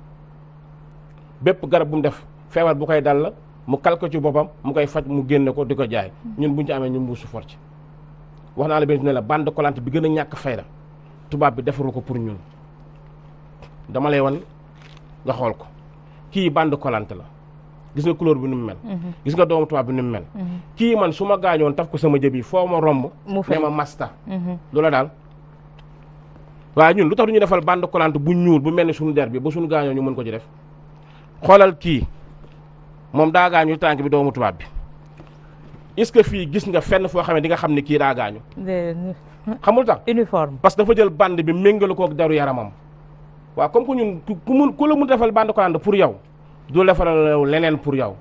bépp garab bu mu def feebar bu koy dal la mu kal ko ci boppam mu koy faj mu génne ko di ko jaay ñun buñu ci amee ñu mbuusu for ci wax naa la benn ne la bande collante bi gën a ñàkk fayda tubaab bi defaru ko pour ñun dama lay wan nga xool ko kii bande collante la gis nga couleur bi ni mu mel gis nga doomu tubaab bi ni mu mel kii man su ma gaañoon taf ko sama jëb yi foo ma romb ne ma masta lu la daal waaye ñun lu tax du ñu defal bande collante bu ñuul bu mel ni suñu der bi ba suñu gaañoo ñu mën ko ci def xoolal kii moom daa gaañu tànk bi doomu tubaab bi est-ce que fii gis nga fenn foo xam ne di nga xam ne kii daa gaañu xamul tax uniforme parce que dafa jël bande bi méngalu kook deru yaramam waaw comme que ñun ku la mun defal bande collante pour yow du defaral leneen pour yow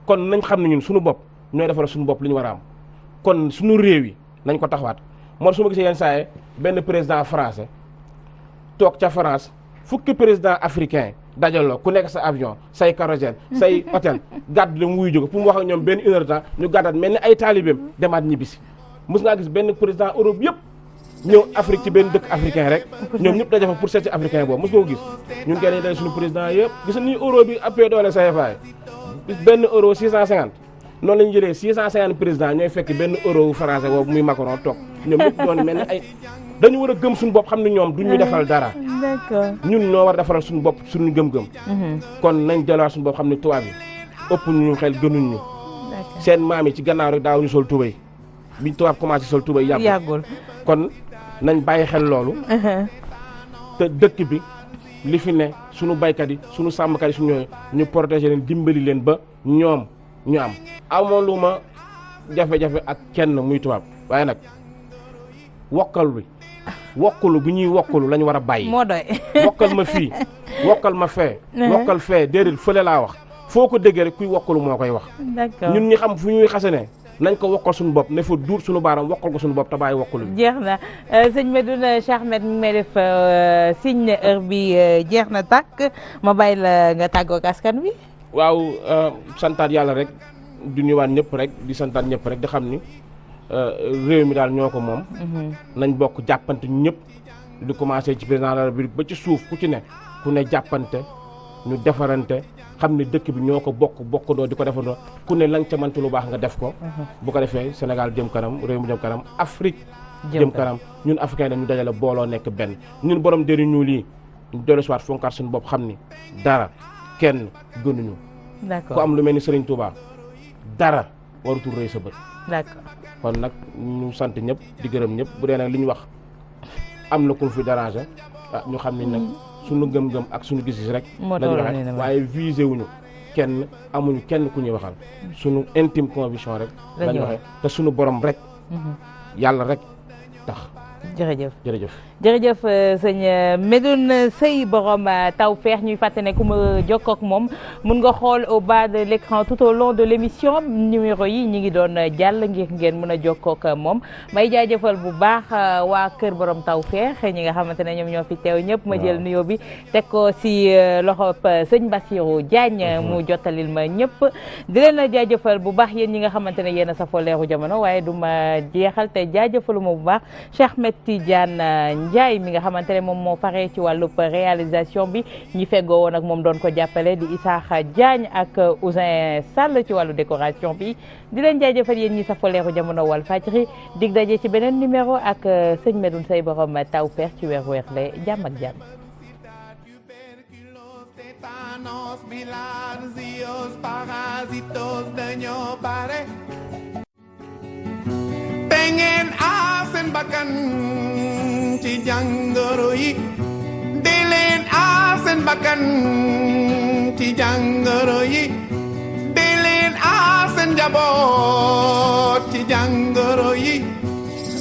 kon nañ xam ne ñun suñu bopp ñooy defaral suñu bopp li ñu war a am kon suñu réew yi nañ ko taxawaat moo su ma gisee yenn saa yi benn président français toog ca France fukki président africain dajaloo ku nekk sa avion say kérosène say hôtel gàddu la mu wuy jóge pour mu wax ak ñoom benn une heure de temps ñu gàddaat mel ni ay taalibeem demaat ñibbisi mos ngaa gis benn président Europe yëpp ñëw Afrique ci benn dëkk africain rek ñoom ñëpp daje fa pour seet ci africain boobu mos nga ko gis ñun kenn dañu daje suñu président yëpp gis ni euro bi appee doole CFA benn euro 650 noonu la ñu jëlee 650 président ñooy fekk benn euro français boobu muy Macron toog ñoom ñëpp doon mel ni ay dañu war a gëm suñu bopp xam ne ñoom duñ ñu defal dara. d'accord ñun ñoo war a defaral suñu bopp suñu gëm-gëm. kon nañ delluwaat suñu bopp xam ne tubaab yi ëpp ñu xel gënuñ ñu. seen maam yi ci gannaaw rek daaw ñu sol tubéy biñ tubaab commencé sol tubéy yàggul kon nañ bàyyi xel loolu. te dëkk bi li fi ne suñu baykat yi suñu sàmmkat yi suñu ñu protéger leen dimbali leen ba ñoom ñu am. amoon lu ma jafe-jafe ak kenn muy tubaab waaye nag wokkal bi. wokkulu bu ñuy wokkulu lañ war a bàyyi. moo doy wokkal ma fii wokkal ma fee. wokkal fee déedéet fële laa wax foo ko déggee rek kuy wokkulu moo koy wax. d'accord ñun ñi xam fu ñuy xasane nañ ko wokkal suñu bopp ne fa duur suñu baaram wokkal ko suñu bopp te bàyyi wokkulu bi. jeex na sëñ Medoune Cheikh Ahmed mi ngi may def signe ne heure bi jeex na tàkk ma bàyyi la nga tàggoog askan wi. waaw santaat yàlla rek di nuyuwaat ñëpp rek di santaat ñëpp rek di xam ni. réew mi daal ñoo ko moom. nañ bokk jàppante ñëpp di commencé ci président de la République ba ci suuf ku ci ne ku ne jàppante ñu defarante xam ne dëkk bi ñoo ko bokkandoo di ko defandoo ku ne lañ ca mënti lu baax nga def ko. bu ko defee Sénégal jëm kanam réew mi jëm kanam Afrique. jëm kanam ñun africain dañu dajale booloo nekk benn ñun borom dëri ñuul yi ñu dellu si waat fonkaat suñu bopp xam ni dara kenn gënuñu. d'accord ku am lu mel ni Serigne Touba dara warutul rëy sa bët. d'accord. kon nag ñu sant ñëpp di gërëm ñëpp bu dee nag li ñu wax am na ku fi déranger ñu xam ni nag suñu gëm-gëm ak suñu gis-gis rek lañu waxee waaye visé wuñu kenn amuñu kenn ku ñuy waxal suñu intime conviction rek lañu waxee te suñu borom rek yàlla rek tax jërëjëf sëñ Medoune Seye borom Tawfekh ñuy fàtte ne ku ma jokkoo ak moom mun nga xool au bas de l'écran tout au long de l'émission numéro yi ñi ngi doon jàll ngir ngeen mën a jokkoo ak moom may jaajëfal bu baax waa kër borom Tawfekh ñi nga xamante ne ñoom ñoo fi teew ñëpp ma jël nuyoo bi teg ko si loxob sëñ Bassirou Diagne mu jottalil ma ñëpp di leen jaajëfal bu baax yéen ñi nga xamante ne yéen a safoo Leeru Jamono waaye du ma jeexal te jaajëfaluma bu baax Cheikh Ahmed Tidiane Ndiaye mi nga xamante ne moom moo faree ci wàllub réalisation bi ñi feggoo woon ak moom doon ko jàppale di Isaaxa Diagne ak Ousin Sall ci wàllu décoration bi di leen jaajëfal yéen ñi safoo Leeru Jamono Walfadjri dig daje ci beneen numéro ak sëñ Medoune Seye borom Tawfekh ci weer weerle jàmm ak jàmm. Pengen asen bakkan ci jàngoro yi di leen asen bakkan ci jàngoro yi di leen asen njaboot ci jàngoro yi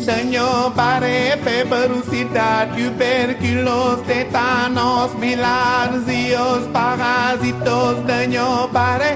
dañoo bare feebaru sida tuberculose tétanos bilharziose parasitos dañoo bare